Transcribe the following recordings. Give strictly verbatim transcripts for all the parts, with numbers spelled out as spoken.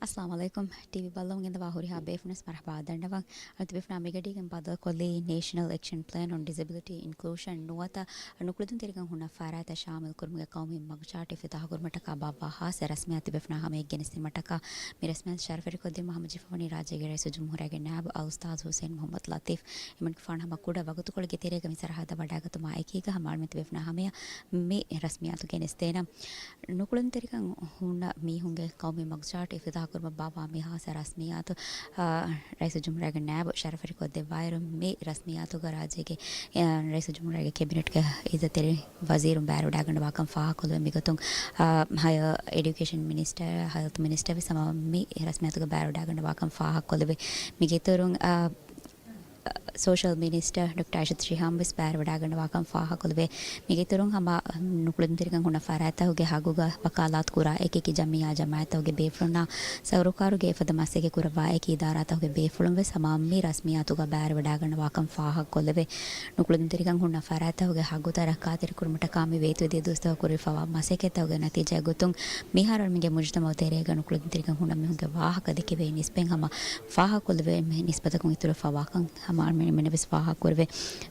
އައްސަލާމު ޢަލައިކުމް. ޓީވީ ބައްލަވަމުން ގެންދަވާ ހުރިހާ ބޭފުޅުންވެސް މަރުޙަބާ ދަންނަވަން. އަޅުގަނޑު ތިބޭފުޅުންނާ މިގަޑީގެން ބައްދަލުކޮށްލީ ނޭޝަނަލް އެކްޝަން ޕްލޭން އޮން ޑިސެބިލިޓީ އިންކްލޫޝަން ނުވަތަ ނުކުޅެދުންތެރިކަން ހުންނަ ފަރާތްތައް ޝާމިލް ކުރުމުގެ ޤައުމީ މަގުޗާޓް އިފްތިތާޙު ކުރުމަށްޓަކާ ބާއްވާ ޚާއްޞަ ރަސްމިއްޔާތު ތިބޭފުޅުންނާ ހަމަޔަށް ގެނެސްދިނުމަށްޓަކާ މި ރަސްމިއްޔާތު ޝަރަފުވެރިކޮށްދިނުމަށް ހަމަޖެހިފަވަނީ ރާއްޖޭގެ ރައީސުލްޖުމްހޫރިއްޔާގެ ނާއިބު އަލްއުސްތާޛު ޙުސައިން މުޙައްމަދު ލަތީފް. އެމަނިކުފާނު ހަމަ ކުޑަ ވަގުތުކޮޅެއްގެ ތެރޭގަ މި ސަރަހައްދަށް ވަޑައިގަތުމާ އެކީގަ ހަމަ އަޅުގަނޑު ތިބޭފުޅުންނާ ހަމަޔަށް މި ރަސްމިއްޔާތު ގެނެސްދޭނަން. ނުކުޅެދުންތެރިކަން ހުންނަ މީހުންގެ ޤައުމީ މަގުޗާޓް އިފްތިތާޙު ކުރުމަށް ބާއްވާ މި ޚާއްޞަ ރަސްމިއްޔާތު، އާ، ރައީސުލްޖުމްހޫރިއްޔާގެ ނާއިބު ޝަރަފުވެރިކޮށްދެއްވާއިރު، މި ރަސްމިއްޔާތުގަ ރާއްޖޭގެ، އާ، ރައީސުލްޖުމްހޫރިއްޔާގެ ކެބިނެޓްގެ އިއްޒަތްތެރި ވަޒީރުން ބައިވެރިވެވަޑައިގަންނަވާކަން ފާހަގަކޮށްލެވޭ. މިގޮތުން، އާ، ހަޔަރ އެޑިއުކޭޝަން މިނިސްޓަރ، ހެލްތު މިނިސްޓަރ ވެސް ހަމަ މި ރަސްމިއްޔާތުގަ ބައިވެރިވަޑައިގަންނަވާކަން ފާހަގަކޮށްލެވޭ. މިގެއިތުރުން، އާ، ސޯޝަލް މިނިސްޓަރ ޑޮކްޓަރ އައިޝަތު ޝިހާމް ވެސް ބައިވެރިވަޑައިގަންނަވާކަން ފާހަގަކޮށްލެވޭ. މިގެއިތުރުން ހަމަ ނުކުޅެދުންތެރިކަން ހުންނަ ފަރާތްތަކުގެ ހައްގުގަ ވަކާލާތު ކުރާ އެކިއެކި ޖަމިއްޔާ ޖަމާއަތްތަކުގެ ބޭފުޅުންނާ ސަރުކާރުގެ އެފަދަ މަސައްކަތް ކުރައްވާ އެކި އިދާރާތަކުގެ ބޭފުޅުން ވެސް ހަމަ މި ރަސްމިއްޔާތުގަ ބައިވެރިވަޑައިގަންނަވާކަން ފާހަގަކޮށްލެވޭ. ނުކުޅެދުންތެރިކަން ހުންނަ ފަރާތްތަކުގެ ހައްގުތައް ރައްކާތެރިކުރުމަށްޓަކާ މި ވޭތުވެދިޔަ ދުވަސްތަކު ކުރެވިފައިވާ މަސައްކަތްތަކުގެ ނަތީޖާއެއް ގޮތުން މިހާރު އަޅުގަނޑުމެންގެ މުޖުތަމަޢު ތެރޭގަ ނުކުޅެދުންތެރިކަން ހުންނަ މީހުންގެ ވާހަކަ ދެކެވޭ ނިސްބަތް ހަމަ ފާހަގަކޮށްލެވޭ ނިސްބަތަކުން އިތުރު ފަވާކަން ހަމަ އަޅުގަނޑުމެން ވެސް ފާހަގަކުރެވޭ.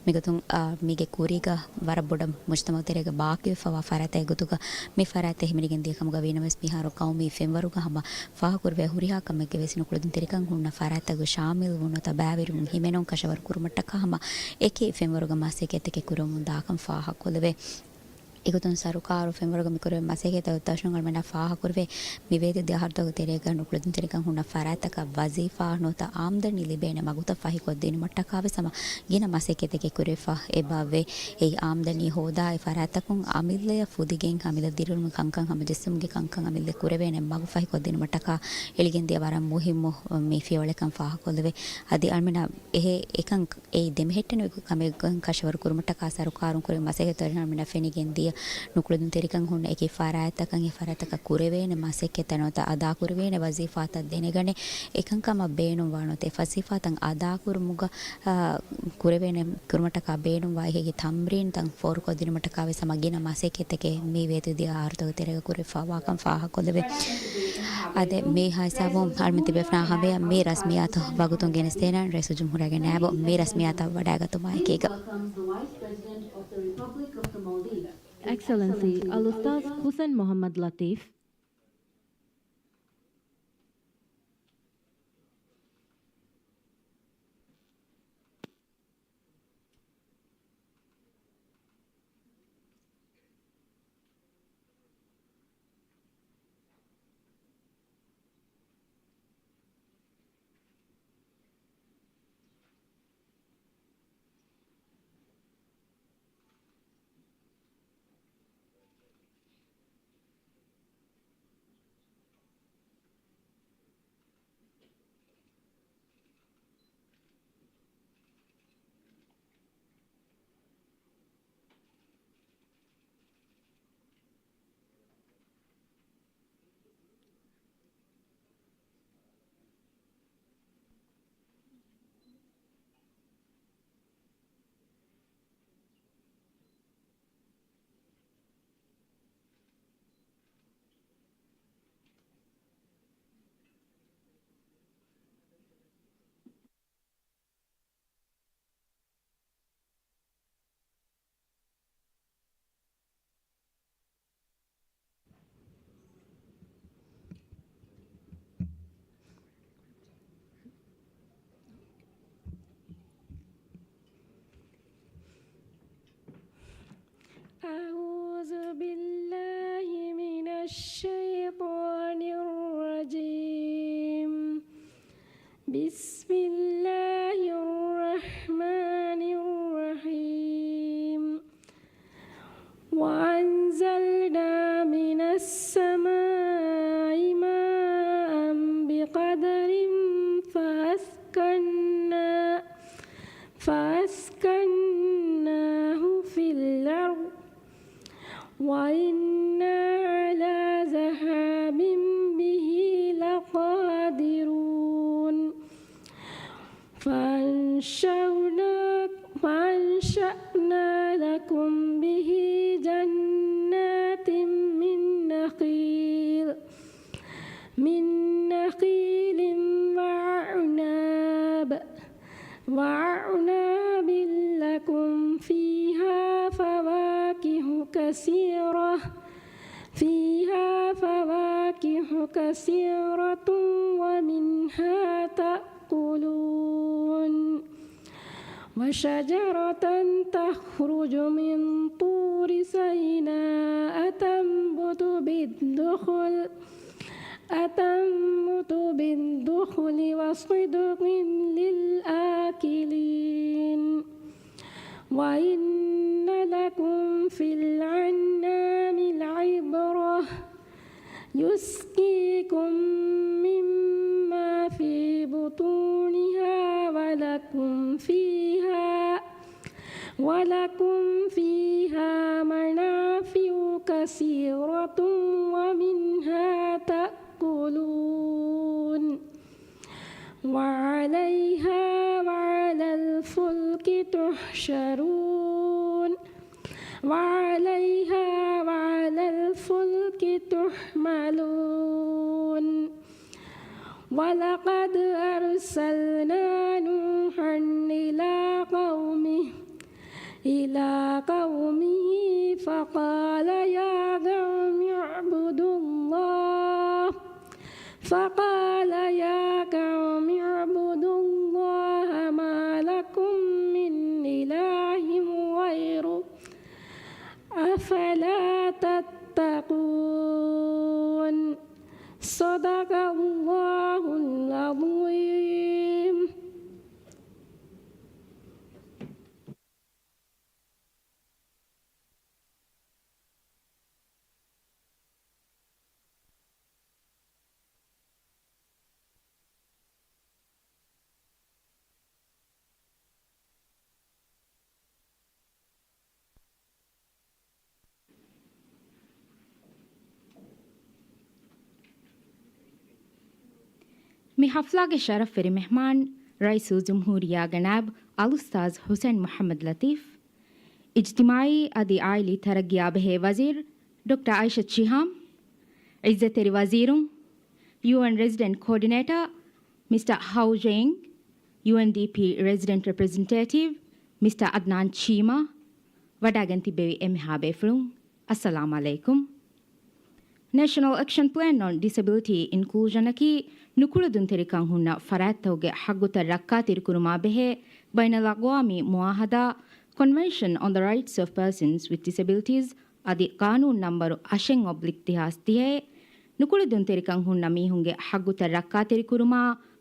މިގޮތުން، އާ، މީގެ ކުރީގަ ވަރަށް ބޮޑަށް މުޖުތަމަޢު ތެރޭގަ ބާކީވެފައިވާ ފަރާތްތަކެއް ގޮތުގަ މި ފަރާތްތައް ހިމެނިގެން ދިޔަ ކަމުގަ ވީނަމަވެސް މިހާރު ޤައުމީ ފެންވަރުގަ ހަމަ ފާހަގަކުރެވޭ ހުރިހާ ކަމެއްގަ ވެސް ނުކުޅެދުންތެރިކަން ހުންނަ ފަރާތްތަކުގެ ޝާމިލްވުން ނުވަތަ ބައިވެރިވުން ހިމެނުން ކަށަވަރު ކުރުމަށްޓަކާ ހަމަ އެކި ފެންވަރުގަ މަސައްކަތްތަކެއް ކުރެވެމުން ދާކަން ފާހަގަކޮށްލެވޭ. އެގޮތުން ސަރުކާރު ފެންވަރުގަ މިކުރެވޭ މަސައްކަތްތައް އޮތްތާށުން އަޅުގަނޑަށް ފާހަގަކުރެވޭ، މި ވޭތުވެދިޔަ އަހަރުތަކުގެ ތެރޭގަ ނުކުޅެދުންތެރިކަން ހުންނަ ފަރާތްތަކަށް ވަޒީފާ ނުވަތަ އާމްދަނީ ލިބޭނެ މަގުތައް ފަހިކޮށްދިނުމަށްޓަކާ ވެސް ހަމަ ގިނަ މަސައްކަތްތަކެއް ކުރެވިފަ އެބައޮތް. އެއީ އާމްދަނީ ހޯދާ އެ ފަރާތްތަކުން އަމިއްލަޔަށް ފުދިގެން އަމިއްލަ ދިރިއުޅުމުގެ ކަންކަން ހަމަޖެއްސުމުގެ ކަންކަން އަމިއްލަ ކުރެވޭނެ މަގު ފަހިކޮށްދިނުމަށްޓަކާ އެޅިގެންދިޔަ ވަރަށް މުހިއްމު މި ފިޔަވަޅެއްކަން ފާހަގަކޮށްލެވޭ. އަދި އަޅުމެންނަށް އެހެ އެކަން އެއީ ދެމެހެއްޓެނި ކަމެއް ކަށަވަރު ކުރުމަށްޓަކާ ސަރުކާރުން ކުރި މަސައްކަތްތައް އަޅުމެންނަށް ފެނިގެން ދިޔަ ނުކުޅެދުންތެރިކަން ހުންނަ އެކި ފަރާތްތަކަށް އެ ފަރާތްތަކަށް ކުރެވޭނެ މަސައްކަތްތައް ނުވަތަ އަދާކުރެވޭނެ ވަޒީފާތައް ދެނެގަނެ، އެކަންކަމަށް ބޭނުންވާ ނުވަތަ އެ ވަޒީފާތައް އަދާކުރުމުގަ، އާ، ކުރެވޭނެ ކުރުމަށްޓަކާ ބޭނުންވާ އެކި ތަމްރީންތައް ފޯރުކޮށްދިނުމަށްޓަކާ ވެސް ހަމަ ގިނަ މަސައްކަތްތަކެއް މި ވޭތުވެދިޔަ އަހަރުތަކުގެ ތެރޭގަ ކުރެވިފައިވާކަން ފާހަގަކޮށްލެވޭ. އާދެ، މި ހިސާބުން އަޅުމެން ތިބޭފުޅުންނާ ހަމަޔަށް މި ރަސްމިއްޔާތު ވަގުތުން ގެނެސްދޭނަން ރައީސުލްޖުމްހޫރިއްޔާގެ ނައިބު މި ރަސްމިއްޔާތަށް ވަޑައިގަތުމާ އެކީގަ. އެކްސެލެންސީ އަލްއުސްތާޛު ޙުސައިން މުޙައްމަދު ލަތީފް. أعوذ بالله من الشيطان الرجيم. بسم الله الرحمن الرحيم. وأنزلنا من السماء ماء بقدر فأسكنا، فأسكناه في الأرض وإنا على ذهاب به لقادرون. كثيرة، فيها فواكه كثيرة ومنها تأكلون، وشجرة تخرج من طور سيناء تنبت بالدخل، أتنبت بالدخل وصدق للآكلين. وإن لكم في الأنعام لعبرة، يسقيكم مما في بطونها ولكم فيها، ولكم فيها منافع كثيرة ومنها تأكلون. وعليها وعلى الفلك تحشرون. وعليها وعلى الفلك تحملون. ولقد أرسلنا نوحا إلى قومه، إلى قومه فقال يا قوم اعبدوا الله، فقال يا قوم اعبدوا الله ما لكم من إله غيره، أفلا تتقون. صدق الله العظيم. މި ޙަފްލާގެ ޝަރަފްވެރި މެހްމާން، ރައީސުލްޖުމްހޫރިއްޔާގެ ނައިބު އަލްއުސްތާޛް ޙުސެން މުޙައްމަދު ލަތީފް، އިޖްތިމާޢީ އަދި ޢާއިލީ ތަރައްގީއާ ބެހޭ ވަޒީރު ޑޮކްޓަރ ޢާއިޝަތު ޝިހާމް، ޢިއްޒަތްތެރި ވަޒީރުން، ޔޫއެން ރެޒިޑެންޓް ކޯޑިނޭޓަރ މިސްޓަ ހައު ޖެންގް، ޔޫއެންޑީޕީ ރެޒިޑެންޓް ރެޕްރެޒެންޓޭޓިވް މިސްޓަ އަދްނާން ޗީމާ، ވަޑާގެން ތިއްބެވި އެންމެހާ ބޭފުޅުން، އައްސަލާމް ޢަލައިކުމް. ނޭޝަނަލް އެކްޝަން ޕްލޭން އޮން ޑިސެބިލިޓީ އިންކްލޫޝަނަކީ ނުކުޅެދުންތެރިކަން ހުންނަ ފަރާތްތަކުގެ ޙައްގުތައް ރައްކާތެރިކުރުމާ ބެހޭ ބައިނަލްއަގްވާމީ މުޢާހަދާ، ކޮންވެންޝަން އޮން ދަ ރައިޓްސް އޮފް ޕާސަންސް ވިތް ޑިސެބިލިޓީސް އަދި ޤާނޫނު ނަންބަރު އަށެއް އޮބްލިކް ދެހާސް ތިހައެއް، ނުކުޅެދުންތެރިކަން ހުންނަ މީހުންގެ ޙައްގުތައް ރައްކާތެރިކުރުމާ،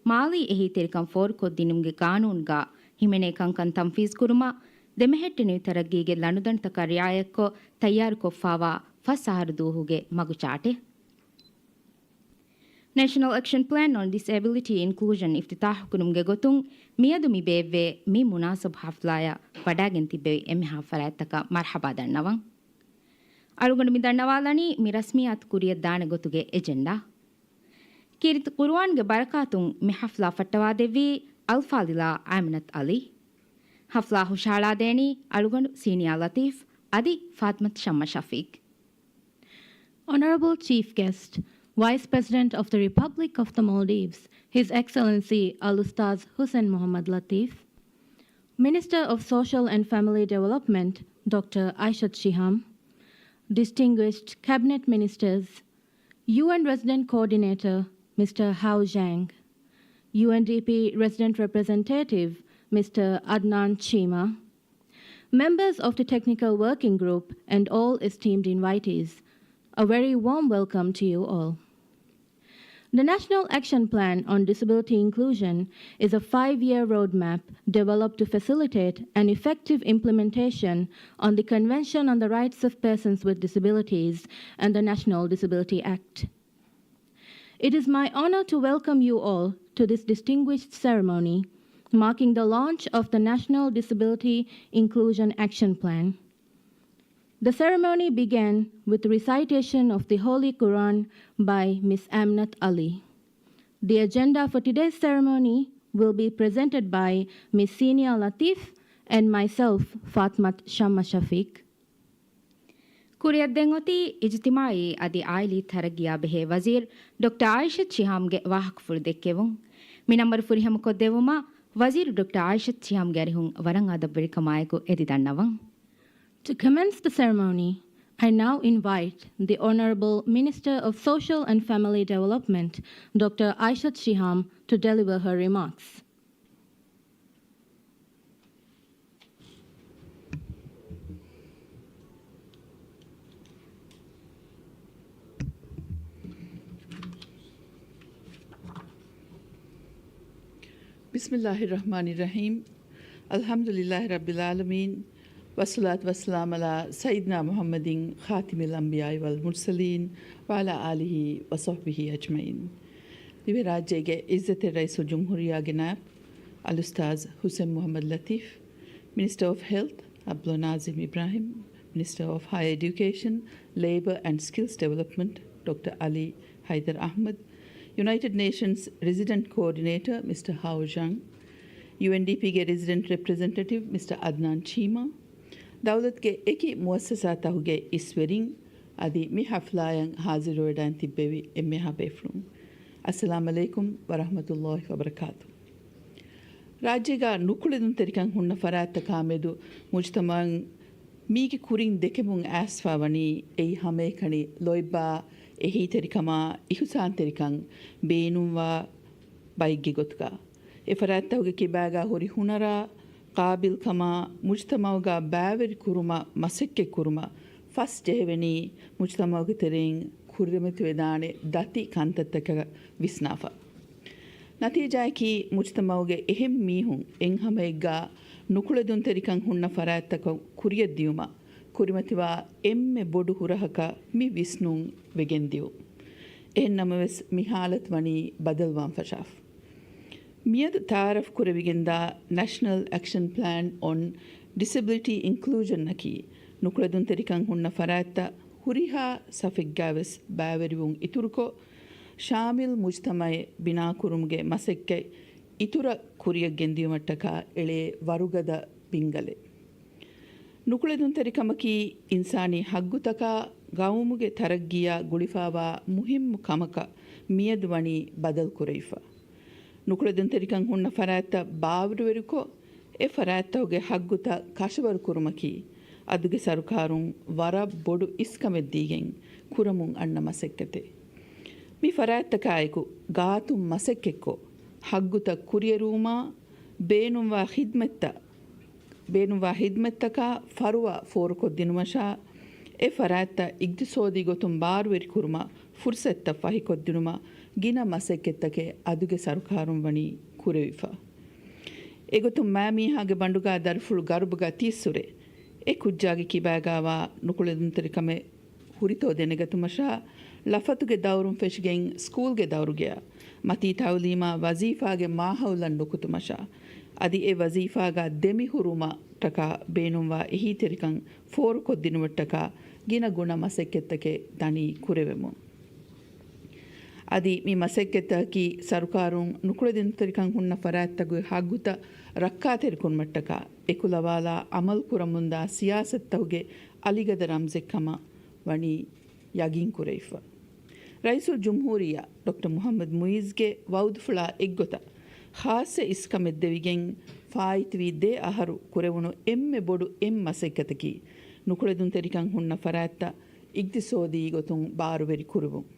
މާލީ އެހީތެރިކަން ފޯރުކޮށްދިނުމުގެ ޤާނޫނުގަ ހިމެނޭ ކަންކަން ތަންފީޒުކުރުމަށް، ދެމެހެއްޓެނިވި ތަރައްގީގެ ލަނޑުދަނޑުތަކަށް ރިޢާޔަތްކޮށް، ތައްޔާރުކޮށްފާވާ ފަސް އަހަރު ދުވަހުގެ މަގުޗާޓެއް. ނޭޝަނަލް އެކްޝަން ޕްލޭން އޮން ޑިސޭބިލިޓީ އިންކްލޫޝަން އިފްތިތާޙުކުރުމުގެ ގޮތުން މިއަދު މި ބޭއްވޭ މި މުނާސަބު ޙަފްލާއަށް ވަޑާގެން ތިއްބެވި އެންމެހާ ފަރާތްތަކަށް މަރްޙަބާ ދަންނަވަން. އަޅުގަނޑު މި ދަންނަވާލަނީ މި ރަސްމިއްޔާތު ކުރިއަށް ދާނެ ގޮތުގެ އެޖެންޑާ. ކީރިތި ޤުރުއާންގެ ބަރަކާތުން މި ޙަފްލާ ފައްޓަވާދެއްވީ އަލްފާޟިލާ އާމިނަތު ޢަލީ. ޙަފްލާ ހުށަހަޅާދޭނީ އަޅުގަނޑު ސީނިއާ ލަތީފް އަދި ފާތިމަތު ޝައްމަ ޝަފީޤް. Honorable Chief Guest, Vice President of the Republic of the Maldives, His Excellency Al-Ustaz Hussein Muhammad Latif, Minister of Social and Family Development, Doctor Aishat Shiham, distinguished Cabinet Ministers, U N Resident Coordinator, Mister Hao Zhang, U N D P Resident Representative, Mister Adnan Chima, members of the Technical Working Group, and all esteemed invitees, a very warm welcome to you all. The National Action Plan on Disability Inclusion is a five-year roadmap developed to facilitate an effective implementation on the Convention on the Rights of Persons with Disabilities and the National Disability Act. It is my honor to welcome you all to this distinguished ceremony marking the launch of the National Disability Inclusion Action Plan. The ceremony began with recitation of the Holy Quran by Miss Aminat Ali. The agenda for today's ceremony will be presented by Miss Sinia Latif and myself, Fatmat Shamma Shafiq. ކުރިއަށްދޭން އޮތީ އިޖްތިމާޢީ އަދި ޢާއިލީ ތަރައްގީއާ ބެހޭ ވަޒީރު ޑޮކްޓަރ އާއިޝަތު ޝިހާމްގެ ވާހަކަފުޅު ދެއްކެވުން. މި ނަންބަރު ފުރިހަމަކޮށްދެއްވުމަށް ވަޒީރު ޑޮކްޓަރ އާއިޝަތު ޝިހާމްގެ އަރިހުން ވަރަށް އަދަބުވެރިކަމާއެކު އެދި ދަންނަވަން. To commence the ceremony, I now invite the Honorable Minister of Social and Family Development, Doctor Aishat Shiham, to deliver her remarks. بسم الله الرحمن الرحيم. الحمد لله رب العالمين. والصلاة والسلام على سيدنا محمد خاتم الأنبياء والمرسلين وعلى آله وصحبه أجمعين. ދިވެހިރާއްޖޭގެ ޢިއްޒަތްތެރި ރައީސުލްޖުމްހޫރިއްޔާގެ ނާއިބު އަލްއުސްތާޛް ޙުސެން މުޙައްމަދު ލަތީފް، މިނިސްޓަރ އޮފް ހެލްތް ޢަބްދުﷲ ނާޒިމް އިބްރާހިމް، މިނިސްޓަރ އޮފް ހަޔަރ އެޑިއުކޭޝަން، ލޭބަ އެންޑް ސްކިލްސް ޑިވެލޮޕްމަންޓް ޑޮކްޓަރ އަލީ ހައިދަރު އަޙްމަދު، ޔުނައިޓެޑް ނޭޝަންސް ރެޒިޑެންޓް ކޯއޮޑިނޭޓަރ މިސްޓަރ ހާއު ޒަން، ޔޫއެންޑީޕީގެ ރެޒިޑެންޓް ރެޕްރެޒެންޓޭޓިވް މިސްޓަރ އަދްނާން ޗީމާ، ދައުލަތުގެ އެކި މުއައްސަސާތަކުގެ އިސްވެރިން، އަދި މި ޙަފްލާއަށް ޙާޒިރުވެވަޑައިން ތިއްބެވި އެންމެހާ ބޭފުޅުން، އައްސަލާމް ޢަލައިކުމް ވަރަޙްމަތުﷲ ވަބަރަކާތު. ރާއްޖޭގަ ނުކުޅެދުންތެރިކަން ހުންނަ ފަރާތްތަކާމެދު މުޖުތަމަޢުން މީގެ ކުރިން ދެކެމުން އައިސްފަ ވަނީ އެއީ ހަމައެކަނި ލޯތްބާ، އެހީތެރިކަމާ، އިޙުސާންތެރިކަން، ބޭނުންވާ ބައެއްގެ ގޮތުގަ. އެ ފަރާތްތަކުގެ ކިބާގަ ހުރި ހުނަރާ، ޤާބިލްކަމާ، މުޖުތަމަޢުގަ ބައިވެރި ކުރުމަށް މަސައްކަތް ކުރުމަށް ފަސް ޖެހެވެނީ، މުޖުތަމަޢުގެ ތެރެއިން ކުރިމަތިވެދާނެ ދަތި ކަންތައްތަކަށް ވިސްނާފަ. ނަތީޖާއަކީ، މުޖުތަމަޢުގެ އެހެން މީހުން އެއް ހަމައެއްގަ ނުކުޅެދުންތެރިކަން ހުންނަ ފަރާތްތަކަށް ކުރިއަށް ދިޔުމަށް ކުރިމަތިވާ އެންމެ ބޮޑު ހުރަހަކަށް މި ވިސްނުން ވެގެން ދިޔުން. އެހެން ނަމަވެސް، މި ހާލަތު ވަނީ ބަދަލުވާން ފަށާފަ. މިއަދު ތަޢާރަފް ކުރެވިގެންދާ ނޭޝަނަލް އެކްޝަން ޕްލޭން އޮން ޑިސެބިލިޓީ އިންކްލޫޝަން އަކީ، ނުކުޅެދުންތެރިކަން ހުންނަ ފަރާތްތައް ހުރިހާ ސަފެއްގަވެސް ބައިވެރިވުން އިތުރުކޮށް، ޝާމިލް މުޖުތަމަޢެއް ބިނާކުރުމުގެ މަސައްކަތް އިތުރަށް ކުރިއަށް ގެންދިޔުމަށްޓަކާ އެޅޭ ވަރުގަދަ ބިންގަލެއް. ނުކުޅެދުންތެރިކަމަކީ އިންސާނީ ޙައްޤުތަކާ ޤައުމުގެ ތަރައްޤީއާ ގުޅިފައިވާ މުހިއްމު ކަމަކަށް މިއަދު ވަނީ ބަދަލުކުރެވިފަ. ނުކުޅެދުންތެރިކަން ހުންނަ ފަރާތްތައް ބާރުވެރިކޮށް، އެ ފަރާތްތަކުގެ ޙައްޤުތައް ކަށަވަރުކުރުމަކީ، އަދުގެ ސަރުކާރުން ވަރަށް ބޮޑު އިސްކަމެއްދީގެން ކުރަމުން އަންނަ މަސައްކަތެއް. މި ފަރާތްތަކާއެކު ގާތުން މަސައްކަތްކޮށް، ޙައްޤުތައް ކުރިއެރުވުމާ، ބޭނުންވާ ޚިދްމަތްތައް، ބޭނުންވާ ޚިދްމަތްތަކާ ފަރުވާ ފޯރުކޮށްދިނުމަށާ، އެ ފަރާތްތައް އިޤްތިޞާދީ ގޮތުން ބާރުވެރިކުރުމަށް ފުރުޞަތުތައް ފަހިކޮށްދިނުމަށް ގިނަ މަސައްކަތްތަކެއް އަދުގެ ސަރުކާރުން ވަނީ ކުރެވިފަ. އެގޮތުން މާމީހާގެ ބަނޑުގާ ދަރިފުޅު ގަރުބުގާ ތިއްސުރެ، އެ ކުއްޖާގެ ކިބާގާވާ ނުކުޅެދުންތެރިކަމެއް ހުރިތޯ ދެނެގަތުމަށާ، ޅަފަތުގެ ދައުރުން ފެށިގެން ސްކޫލްގެ ދައުރުގެއާ، މަތީ ތަޢުލީމާ ވަޒީފާގެ މާހައުލަށް ނުކުތުމަށާ، އަދި އެ ވަޒީފާގަ ދެމިހުރުމަށްޓަކާ ބޭނުންވާ އެހީތެރިކަން ފޯރުކޮށްދިނުމަށްޓަކާ ގިނަ ގުނަ މަސައްކަތްތަކެއް ދަނީ ކުރެވެމުން. އަދި މި މަސައްކަތްތަކަކީ ސަރުކާރުން ނުކުޅެދުންތެރިކަން ހުންނަ ފަރާތްތަކުގެ ޙައްޤުތައް ރައްކާތެރިކުރުމަށްޓަކާ އެކުލަވާލާ ޢަމަލުކުރަމުންދާ ސިޔާސަތުތަކުގެ އަލިގަދަ ރަމްޒެއްކަމަށް ވަނީ ޔަގީންކުރެވިފަ. ރައީސުލްޖުމްހޫރިއްޔާ ޑޮކްޓަރ މުޙައްމަދު މުޢިއްޒުގެ ވަޢުދުފުޅާ އެއްގޮތަށް ޚާއްޞަ އިސްކަމެއް ދެވިގެން ފާއިތުވި ދެ އަހަރު ކުރެވުނު އެންމެ ބޮޑު އެއް މަސައްކަތަކީ، ނުކުޅެދުންތެރިކަން ހުންނަ ފަރާތްތައް އިޤްތިޞާދީ ގޮތުން ބާރުވެރި ކުރުވުން.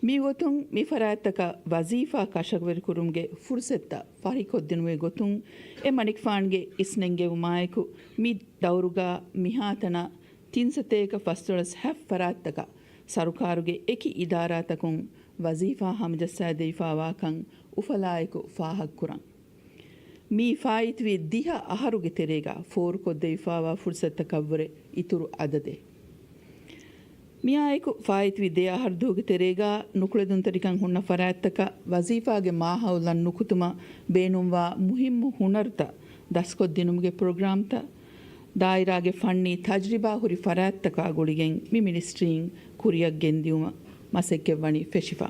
މިގޮތުން މި ފަރާތްތަކަށް ވަޒީފާ ކަށަވަރުކުރުމުގެ ފުރުޞަތުތައް ފަހިކޮށްދިނުމުގެ ގޮތުން އެ މަނިކުފާނުގެ އިސްނެންގެވުމާއެކު، މި ދައުރުގަ މިހާތަނަށް ތިންސަތޭކަ ފަސްދޮޅަސް ހަ ފަރާތްތަކަށް ސަރުކާރުގެ އެކި އިދާރާތަކުން ވަޒީފާ ހަމަޖައްސާދެވިފާވާކަން އުފަލާއެކު ފާހަގަކުރަން. މި ފާއިތުވި ދިހަ އަހަރުގެ ތެރޭގަ ފޯރުކޮށްދެވިފާވާ ފުރުސަތުތަކަށްވުރެ އިތުރު އަދަދެއް. މިއާއެކު ފާއިތުވި ދެ އަހަރު ދުވަހުގެ ތެރޭގަ ނުކުޅެދުންތެރިކަން ހުންނަ ފަރާތްތަކަށް ވަޒީފާގެ މާހައުލަށް ނުކުތުމަށް ބޭނުންވާ މުހިއްމު ހުނަރުތައް ދަސްކޮށްދިނުމުގެ ޕްރޮގްރާމްތައް، ދާއިރާގެ ފަންނީ ތަޖްރިބާ ހުރި ފަރާތްތަކާ ގުޅިގެން މި މިނިސްޓްރީން ކުރިއަށް ގެންދިއުމަށް މަސައްކަތް ވަނީ ފެށިފަ.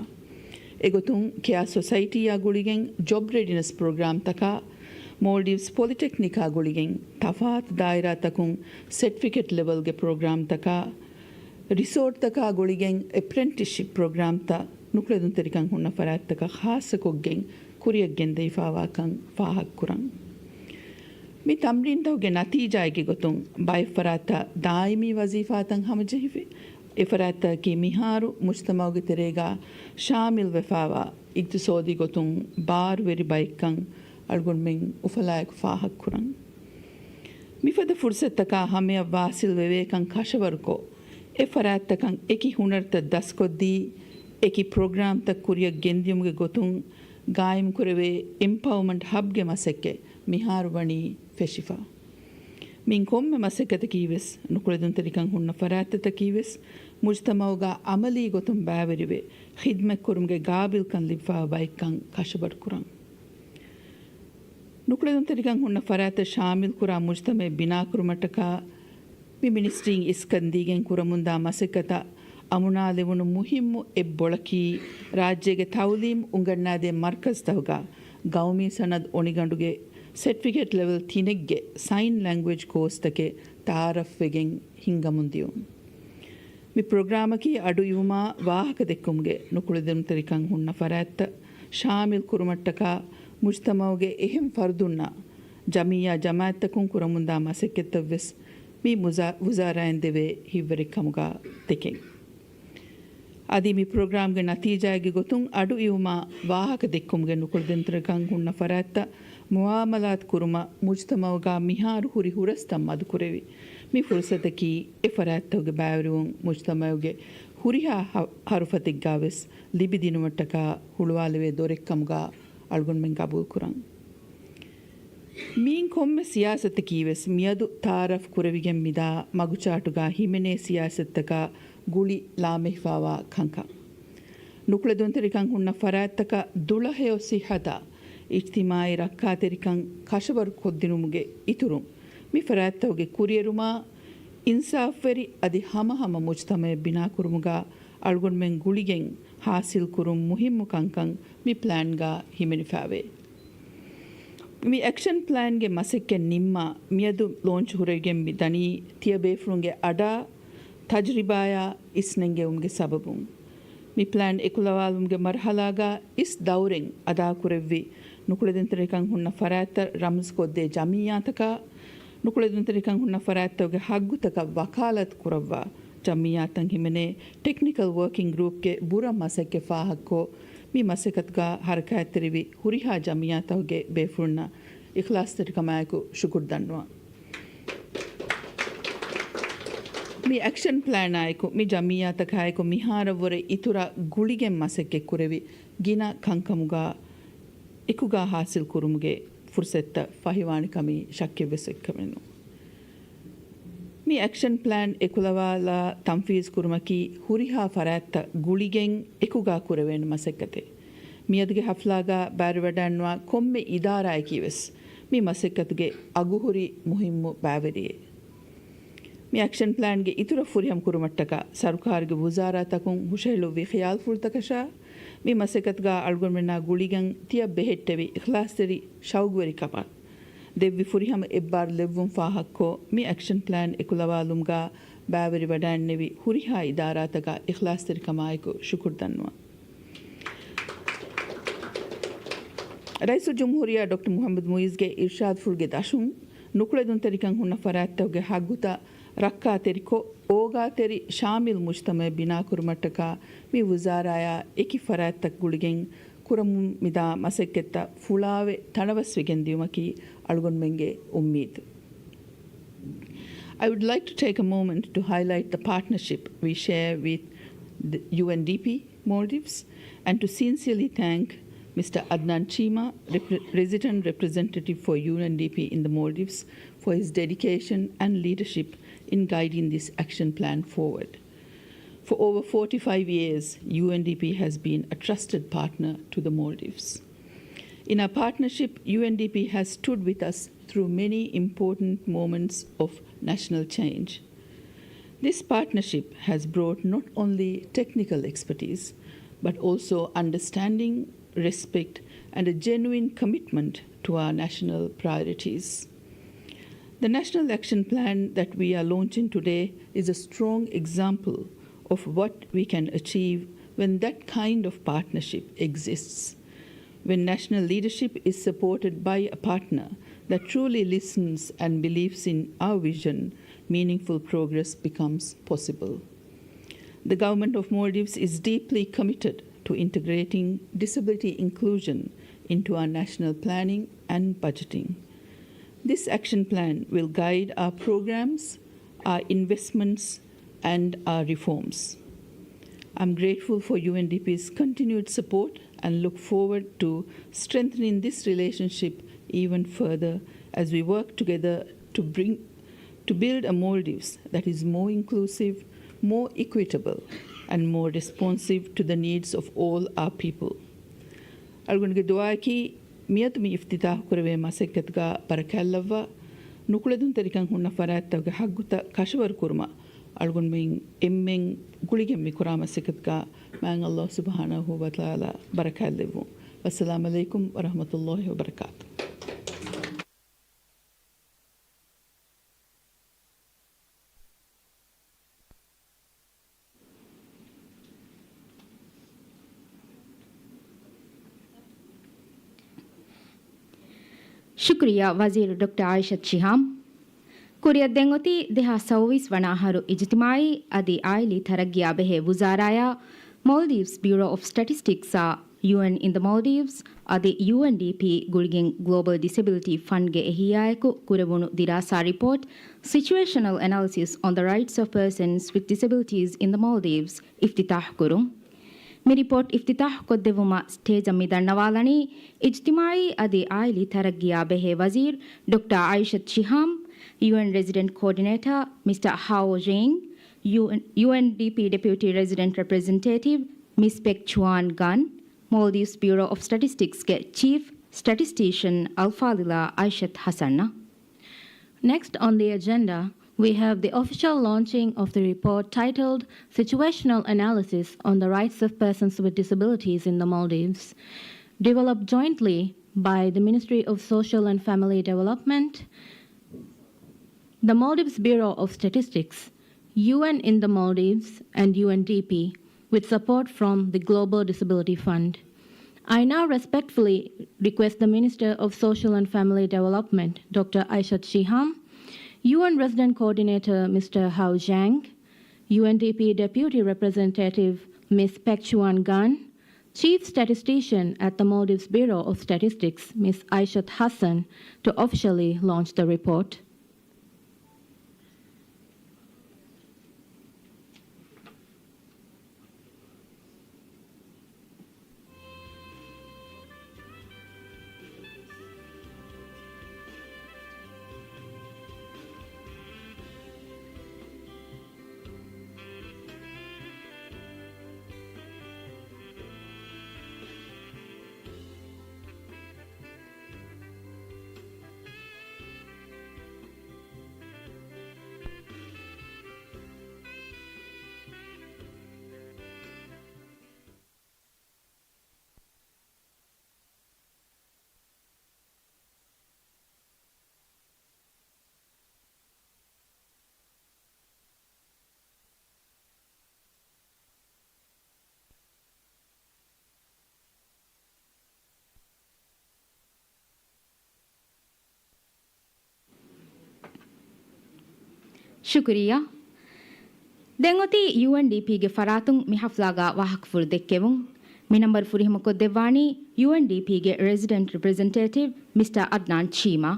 އެގޮތުން ކެއާ ސޮސައިޓީއާ ގުޅިގެން ޖޮބް ރެޑިނަސް ޕްރޮގްރާމްތަކާ، މޯލްޑިވްސް ޕޮލިޓެކްނިކާ ގުޅިގެން ތަފާތު ދާއިރާތަކުން ސެޓްފިކެޓް ލެވެލްގެ ޕްރޮގްރާމްތަކާ، ރިސޯޓްތަކާ ގުޅިގެން އެޕްރެންޓިސްޝިޕް ޕްރޮގްރާމްތައް ނުކުޅެދުންތެރިކަން ހުންނަ ފަރާތްތަކަށް ޚާއްޞަކޮށްގެން ކުރިއަށް ގެންދެވިފާވާކަން ފާހަގަކުރަން. މި ތަމްރީންތަކުގެ ނަތީޖާއެއްގެ ގޮތުން ބައެއް ފަރާތްތައް ދާއިމީ ވަޒީފާތައް ހަމަޖެހިފި. އެ ފަރާތްތަކަކީ މިހާރު މުޖްތަމަޢުގެ ތެރޭގަ ޝާމިލްވެފާވާ އިގްތިސޯދީ ގޮތުން ބާރުވެރި ބައެއްކަން އަޅުގަނޑުމެން އުފަލާއެކު ފާހަގަކުރަން. މިފަދަ ފުރުސަތުތަކާ ހަމަޔަށް ވާސިލް ވެވޭކަން ކަށަވަރުކޮށް، އެ ފަރާތްތަކަށް އެކި ހުނަރުތައް ދަސްކޮށްދީ، އެކި ޕްރޮގްރާމްތައް ކުރިއަށް ގެންދިޔުމުގެ ގޮތުން ގާއިމްކުރެވޭ އެމްޕަވަރމަންޓް ހަބްގެ މަސައްކަތް މިހާރު ވަނީ ފެށިފަ. މިއިން ކޮންމެ މަސައްކަތަކީ ވެސް، ނުކުޅެދުންތެރިކަން ހުންނަ ފަރާތްތަކަކީ ވެސް، މުޖްތަމަޢުގަ ޢަމަލީ ގޮތުން ބައިވެރިވެ، ޚިދްމަތްކުރުމުގެ ގާބިލްކަން ލިބިފާވާ ބައެއްކަން ކަށަވަރުކުރަން. ނުކުޅެދުންތެރިކަން ހުންނަ ފަރާތްތައް ޝާމިލްކުރާ މުޖްތަމަޢެއް ބިނާކުރުމަށްޓަކާ، މި މިނިސްޓްރީން އިސްކަންދީގެން ކުރަމުންދާ މަސައްކަތަށް އަމުނާލެވުނު މުހިއްމު އެއްބޮޅަކީ، ރާއްޖޭގެ ތަޢުލީމް އުނގަންނާދޭ މަރްކަޒްތަކުގަ ގައުމީ ސަނަދު އޮނިގަނޑުގެ ސެޓްފިކެޓް ލެވެލް ތިނެއްގެ ސައިން ލެންގްވޭޖް ކޯސްތަކެއް ތަޢާރަފްވެގެން ހިންގަމުން ދިޔުން. މި ޕްރޮގްރާމަކީ އަޑު އިވުމާ ވާހަކަ ދެއްކުމުގެ ނުކުޅެދުންތެރިކަން ހުންނަ ފަރާތްތައް ޝާމިލް ކުރުމަށްޓަކާ މުޖްތަމަޢުގެ އެހެން ފަރުދުންނާ ޖަމިއްޔާ ޖަމާޢަތްތަކުން ކުރަމުންދާ މަސައްކަތްތައް ވެސް މި މުޒާ-، ވުޒާރާއިން ދެވޭ ހިތްވަރުކަމުގަ ދެކެން. އަދި މި ޕްރޮގްރާމްގެ ނަތީޖާއެއްގެ ގޮތުން އަޑު އިވުމާ ވާހަކަ ދެއްކުމުގެ ނުކުޅެދުންތެރިކަން ހުންނަ ފަރާތްތައް މުޢާމަލާތު ކުރުމަށް މުޖްތަމަޢުގަ މިހާރު ހުރި ހުރަސްތައް މަދުކުރެވި. މި ފުރުސަތަކީ އެ ފަރާތްތަކުގެ ބައިވެރިވުން މުޖްތަމަޢުގެ ހުރިހާ ހަ-، ހަރުފަތެއްގަ ވެސް ލިބިދިނުމަށްޓަކާ ހުޅުވާލެވޭ ދޮރެއްކަމުގަ އަޅުގަނޑުމެން ގަބޫލުކުރަން. މިއިން ކޮންމެ ސިޔާސަތަކީ ވެސް މިއަދު ތަޢާރަފް ކުރެވިގެން މިދާ މަގުޗާޓުގަ ހިމެނޭ ސިޔާސަތުތަކާ ގުޅި ލާމެހިފާވާ ކަންކަން. ނުކުޅެދުންތެރިކަން ހުންނަ ފަރާތްތަކަށް ދުޅަހެޔޮ ސިއްހަތާ އިޖްތިމާޢީ ރައްކާތެރިކަން ކަށަވަރު ކޮށްދިނުމުގެ އިތުރުން، މި ފަރާތްތަކުގެ ކުރިއެރުމާ އިންސާފްވެރި އަދި ހަމަހަމަ މުޖްތަމަޢެއް ބިނާކުރުމުގަ އަޅުގަނޑުމެން ގުޅިގެން ހާސިލްކުރުން މުހިއްމު ކަންކަން މި ޕްލޭންގަ ހިމެނިފައިވޭ. މި އެކްޝަން ޕްލޭންގެ މަސައްކަތް ނިންމާ މިއަދު ލޯންޗް ހުރެވިގެން މި ދަނީ ތިޔަބޭފުޅުންގެ އަޑާ ތަޖްރިބާއާ އިސްނެންގެވުމުގެ ސަބަބުން. މި ޕްލޭން އެކުލަވާލުމުގެ މަރުހަލާގަ އިސް ދައުރެއް އަދާކުރެއްވި ނުކުޅެދުންތެރިކަން ހުންނަ ފަރާތްތައް ރަމްޒުކޮށްދޭ ޖަމިއްޔާތަކާ، ނުކުޅެދުންތެރިކަން ހުންނަ ފަރާތްތަކުގެ ހައްގުތަކަށް ވަކާލަތު ކުރައްވާ ޖަމިއްޔާތައް ހިމެނޭ ޓެކްނިކަލް ވަރކިން ގްރޫޕްގެ ބުރަ މަސައްކަތް ފާހަގަކޮށް، މި މަސައްކަތުގަ ހަރަކާތްތެރިވި ހުރިހާ ޖަމިއްޔާތަކުގެ ބޭފުޅުންނަށް އިޚްލާޞްތެރިކަމާއެކު ޝުކުރު ދަންނަވަން. މި އެކްޝަން ޕްލޭނާއެކު، މި ޖަމިއްޔާތަކާއެކު މިހާރަށްވުރެ އިތުރަށް ގުޅިގެން މަސައްކަތް ކުރެވި ގިނަ ކަންކަމުގަ އެކުގަ ހާސިލް ކުރުމުގެ ފުރުސަތުތައް ފަހިވާނެ ކަމީ ޝައްކެއްވެސް އެއްކަމެއް ނޫން. މި އެކްޝަން ޕްލޭން އެކުލަވާލާ ތަންފީޒް ކުރުމަކީ ހުރިހާ ފަރާތްތައް ގުޅިގެން އެކުގަ ކުރެވޭނެ މަސައްކަތެއް. މިއަދުގެ ހަފްލާގަ ބައިވެރިވަޑައިންވާ ކޮންމެ އިދާރާއަކީ ވެސް މި މަސައްކަތުގެ އަގުހުރި މުހިއްމު ބައިވެރިއެއް. މި އެކްޝަން ޕްލޭންގެ އިތުރަށް ފުރިހަމަ ކުރުމަށްޓަކާ ސަރުކާރުގެ ވުޒާރާތަކުން ހުށަހެޅުއްވި ޚިޔާލުފުޅުތަކަށާ، މި މަސައްކަތުގަ އަޅުގަނޑުމެންނާ ގުޅިގެން ތިޔަ ބެހެއްޓެވި އިޚްލާޞްތެރި ޝައުގުވެރިކަމަށް ދެއްވި ފުރިހަމަ އެއްބާރުލެއްވުން ފާހަގަކޮށް، މި އެކްޝަން ޕްލޭން އެކުލަވާލުމުގަ ބައިވެރިވަޑައިންނެވި ހުރިހާ އިދާރާތަކަށް އިޚްލާޞްތެރިކަމާއެކު ޝުކުރު ދަންނަވަން. ރައީސުލްޖުމްހޫރިއްޔާ ޑޮކްޓަރ މުޙައްމަދު މުޢިއްޒުގެ އިރްޝާދުފުޅުގެ ދަށުން، ނުކުޅެދުންތެރިކަން ހުންނަ ފަރާތްތަކުގެ ހައްގުތައް ރައްކާތެރިކޮށް، އޯގާތެރި ޝާމިލް މުޖްތަމަޢެއް ބިނާކުރުމަށްޓަކާ މި ވުޒާރާއާ އެކި ފަރާތްތައް ގުޅިގެން ކުރަމުން މިދާ މަސައްކަތްތައް ފުޅާވެ ތަނަވަސްވެގެން ދިޔުމަކީ އަޅުގަނޑުމެންގެ އުއްމީދު. I would like to take a moment to highlight the partnership we share with the U N D P Maldives and to sincerely thank Mister Adnan Cheema, repre-, Resident Representative for U N D P in the Maldives, for his dedication and leadership in guiding this action plan forward. For over forty-five years, U N D P has been a trusted partner to the Maldives. In our partnership, U N D P has stood with us through many important moments of national change. This partnership has brought not only technical expertise, but also understanding, respect, and a genuine commitment to our national priorities. The National Action Plan that we are launching today is a strong example of what we can achieve when that kind of partnership exists. When national leadership is supported by a partner, that truly listens and believes in our vision, meaningful progress becomes possible. The Government of Maldives is deeply committed to integrating disability inclusion into our national planning and budgeting. This action plan will guide our programs, our investments, and our reforms. I'm grateful for U N D P's continued support and look forward to strengthening this relationship even further as we work together to bring, to build a Maldives that is more inclusive, more equitable, and more responsive to the needs of all our people. އަޅުގަނޑުގެ ދުޢާއަކީ މިއަދު މި އިފްތިތާޙު ކުރެވޭ މަސައްކަތުގަ ބަރަކާތްލައްވާ، ނުކުޅެދުންތެރިކަން ހުންނަ ފަރާތްތަކުގެ ޙައްޤުތައް ކަށަވަރު ކުރުމަށް އަޅުގަނޑުމެން އެންމެން ގުޅިގެން މި ކުރާ މަސައްކަތުގަ މާތް ﷲ ސުބްޙާނަހޫ ވަތަޢާލާ ބަރަކާތްލެއްވުން. ވައްސަލާމް ޢަލައިކުމް ވަރަޙްމަތުﷲ ވަބަރަކާތުހު. ޝުކުރިއްޔާ ވަޒީރު ޑޮކްޓަރ އާއިޝަތު ޝިހާމް. ކުރިއަށް ދެން އޮތީ ދެހާސް ސައުވީސް ވަނަ އަހަރު އިޖުތިމާޢީ އަދި އާއިލީ ތަރައްގީއާ ބެހޭ ވުޒާރާޔާ، މޯލްޑިވްސް ބިއުރޯ އޮފް ސްޓެޓިސްޓިކްސްއާ، ޔޫއެން އިން ދަ މޯލްޑިވްސް އަދި ޔޫއެންޑީޕީ ގުޅިގެން ގްލޯބަލް ޑިސެބިލިޓީ ފަންޑްގެ އެހީއާއެކު ކުރެވުނު ދިރާސާ ރިޕޯޓް، Situational Analysis on the Rights of Persons with Disabilities in the Maldives އިފްތިތާޙު ކުރުން. މި ރިޕޯޓް އިފްތިތާޙު ކޮށްދެއްވުމަށް ސްޓޭޖަށް މި ދަންނަވާލަނީ، އިޖްތިމާޢީ އަދި އާއިލީ ތަރައްގީއާ ބެހޭ ވަޒީރު ޑޮކްޓަރ އާއިޝަތު ޝިހާމް، ޔޫއެން ރެޒިޑެންޓް ކޯޑިނޭޓަރ މިސްޓަރ ހާއޯ ޖެއިން، ޔޫއެންޑީޕީ ޑެޕިއުޓީ ރެޒިޑެންޓް ރެޕްރެޒެންޓޭޓިވް މިސް ޕެކް ޗުއާން ގަން، މޯލްޑިވްސް ބިއުރޯ އޮފް ސްޓެޓިސްޓިކްސްގެ ޗީފް ސްޓެޓިސްޓީޝަން އަލްފާޟިލާ އައިޝަތު ޙަސަންއަށް. Next on the agenda, we have the official launching of the report titled Situational Analysis on the Rights of Persons with Disabilities in the Maldives, developed jointly by the Ministry of Social and Family Development, the Maldives Bureau of Statistics, U N in the Maldives, and U N D P, with support from the Global Disability Fund. I now respectfully request the Minister of Social and Family Development, Doctor Aishat Shiham, U N Resident Coordinator, Mister Hao Zhang, U N D P Deputy Representative, Miss Pek Chuan Gan, Chief Statistician at the Maldives Bureau of Statistics, Miss Aishat Hassan, to officially launch the report. ޝުކުރިއްޔާ. ދެން އޮތީ ޔޫއެންޑީޕީގެ ފަރާތުން މި ޙަފްލާގަ ވާހަކަފުޅު ދެއްކެވުން. މި ނަންބަރު ފުރިހަމަކޮށްދެއްވާނީ ޔޫއެންޑީޕީގެ ރެޒިޑެންޓް ރެޕްރެޒެންޓޭޓިވް މިސްޓަރ އަދްނާން ޝީމާ.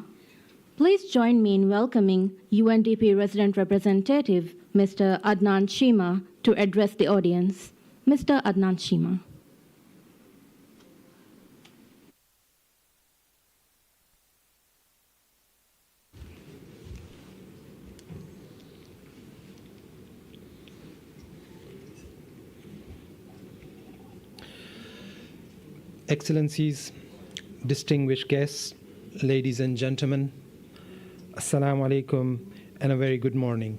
Please join me in welcoming U N D P Resident Representative Mister Adnan Shima to address the audience. Mister Adnan Shima. Excellencies, distinguished guests, ladies and gentlemen, Assalamu alaikum and a very good morning.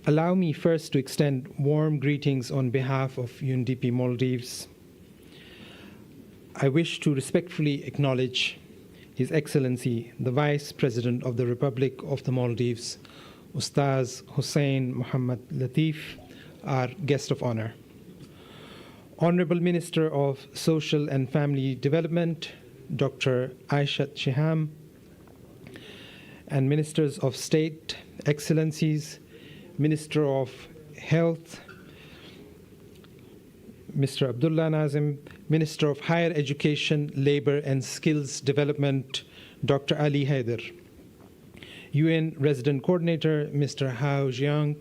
Allow me first to extend warm greetings on behalf of U N D P Maldives. I wish to respectfully acknowledge His Excellency, the Vice President of the Republic of the Maldives, Ustaz Hussein Muhammad Latif, our guest of honor. Honorable Minister of Social and Family Development, Doctor Aishat Shiham, and Ministers of State, Excellencies, Minister of Health, Mister Abdullah Nazim, Minister of Higher Education, Labor and Skills Development, Doctor Ali Haider, U N Resident Coordinator, Mister Hao Jiang,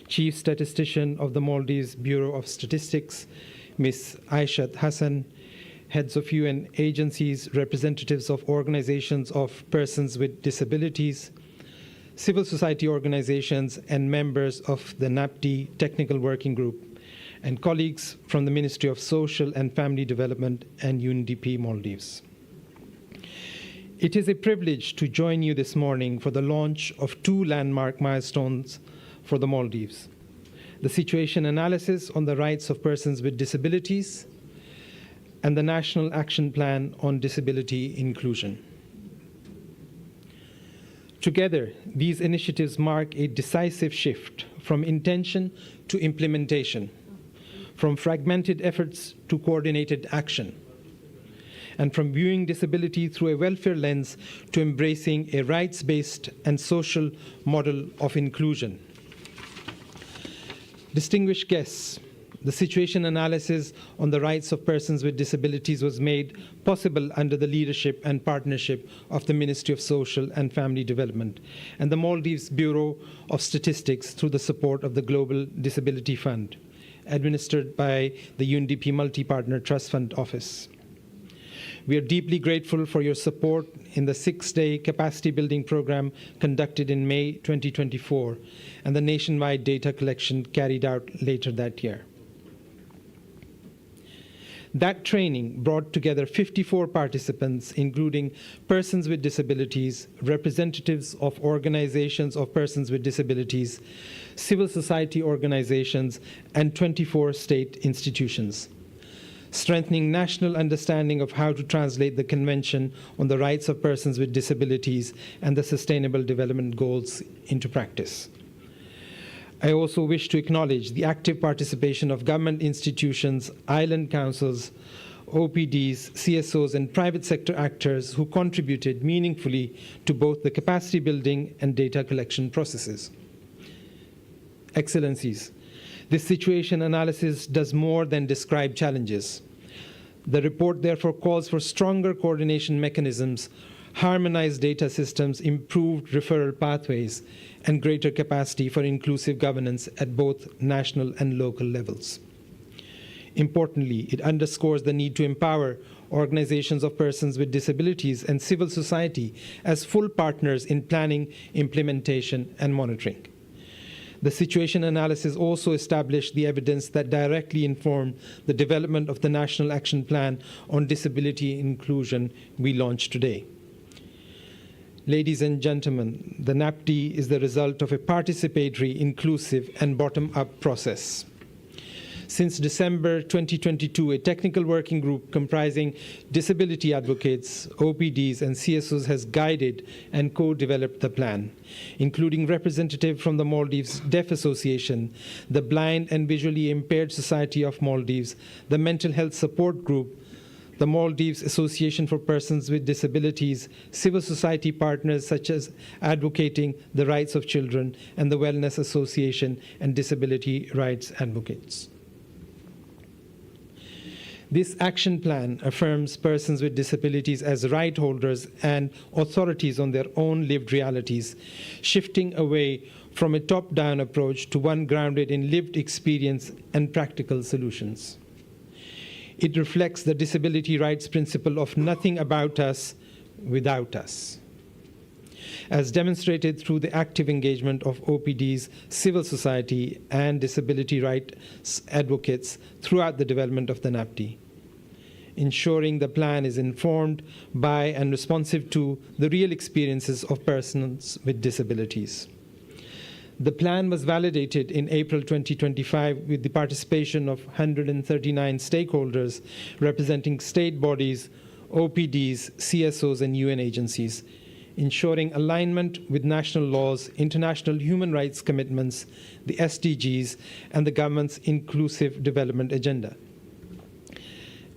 Chief Statistician of the Maldives Bureau of Statistics, Miss Aishat Hassan, heads of U N agencies, representatives of organizations of persons with disabilities, civil society organizations, and members of the NAPDI Technical Working Group, and colleagues from the Ministry of Social and Family Development and U N D P Maldives. It is a privilege to join you this morning for the launch of two landmark milestones for the Maldives: the situation analysis on the rights of persons with disabilities and the National Action Plan on Disability Inclusion. Together, these initiatives mark a decisive shift from intention to implementation, from fragmented efforts to coordinated action, and from viewing disability through a welfare lens to embracing a rights-based and social model of inclusion. Distinguished guests, the situation analysis on the rights of persons with disabilities was made possible under the leadership and partnership of the Ministry of Social and Family Development and the Maldives Bureau of Statistics through the support of the Global Disability Fund, administered by the U N D P Multi-Partner Trust Fund Office. We are deeply grateful for your support in the six-day capacity building program conducted in May twenty twenty-four and the nationwide data collection carried out later that year. That training brought together fifty-four participants, including persons with disabilities, representatives of organizations of persons with disabilities, civil society organizations, and twenty-four state institutions, strengthening national understanding of how to translate the Convention on the Rights of Persons with Disabilities and the Sustainable Development Goals into practice. I also wish to acknowledge the active participation of government institutions, island councils, O P Ds, C S Os, and private sector actors who contributed meaningfully to both the capacity building and data collection processes. Excellencies, this situation analysis does more than describe challenges. The report therefore calls for stronger coordination mechanisms, harmonized data systems, improved referral pathways, and greater capacity for inclusive governance at both national and local levels. Importantly, it underscores the need to empower organizations of persons with disabilities and civil society as full partners in planning, implementation, and monitoring. The situation analysis also established the evidence that directly informed the development of the National Action Plan on Disability Inclusion we launched today. Ladies and gentlemen, the NAPDI is the result of a participatory, inclusive, and bottom-up process. Since December twenty twenty-two, a technical working group comprising disability advocates, O P Ds, and C S Os has guided and co-developed the plan, including representatives from the Maldives Deaf Association, the Blind and Visually Impaired Society of Maldives, the Mental Health Support Group, the Maldives Association for Persons with Disabilities, civil society partners such as Advocating the Rights of Children, and the Wellness Association and disability rights advocates. This action plan affirms persons with disabilities as right holders and authorities on their own lived realities, shifting away from a top-down approach to one grounded in lived experience and practical solutions. It reflects the disability rights principle of nothing about us without us, as demonstrated through the active engagement of O P Ds, civil society, and disability rights advocates throughout the development of the NAPDI, ensuring the plan is informed by and responsive to the real experiences of persons with disabilities. The plan was validated in April twenty twenty-five with the participation of one hundred thirty-nine stakeholders representing state bodies, O P Ds, C S Os, and U N agencies, ensuring alignment with national laws, international human rights commitments, the S D Gs, and the government's inclusive development agenda.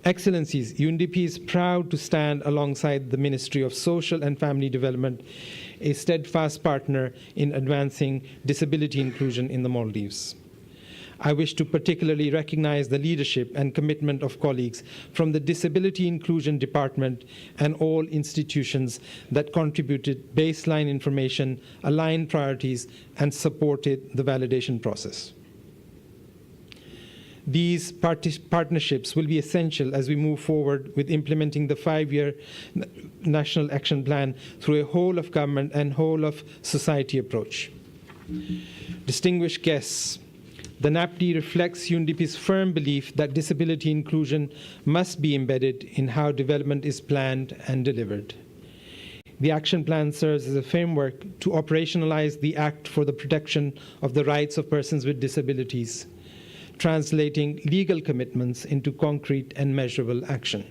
Excellencies, U N D P is proud to stand alongside the Ministry of Social and Family Development, a steadfast partner in advancing disability inclusion in the Maldives. I wish to particularly recognize the leadership and commitment of colleagues from the Disability Inclusion Department and all institutions that contributed baseline information, aligned priorities, and supported the validation process. These parti- partnerships will be essential as we move forward with implementing the five-year n- National Action Plan through a whole-of-government and whole-of-society approach. Distinguished guests, the NAPD reflects U N D P's firm belief that disability inclusion must be embedded in how development is planned and delivered. The action plan serves as a framework to operationalize the Act for the Protection of the Rights of Persons with Disabilities, translating legal commitments into concrete and measurable action.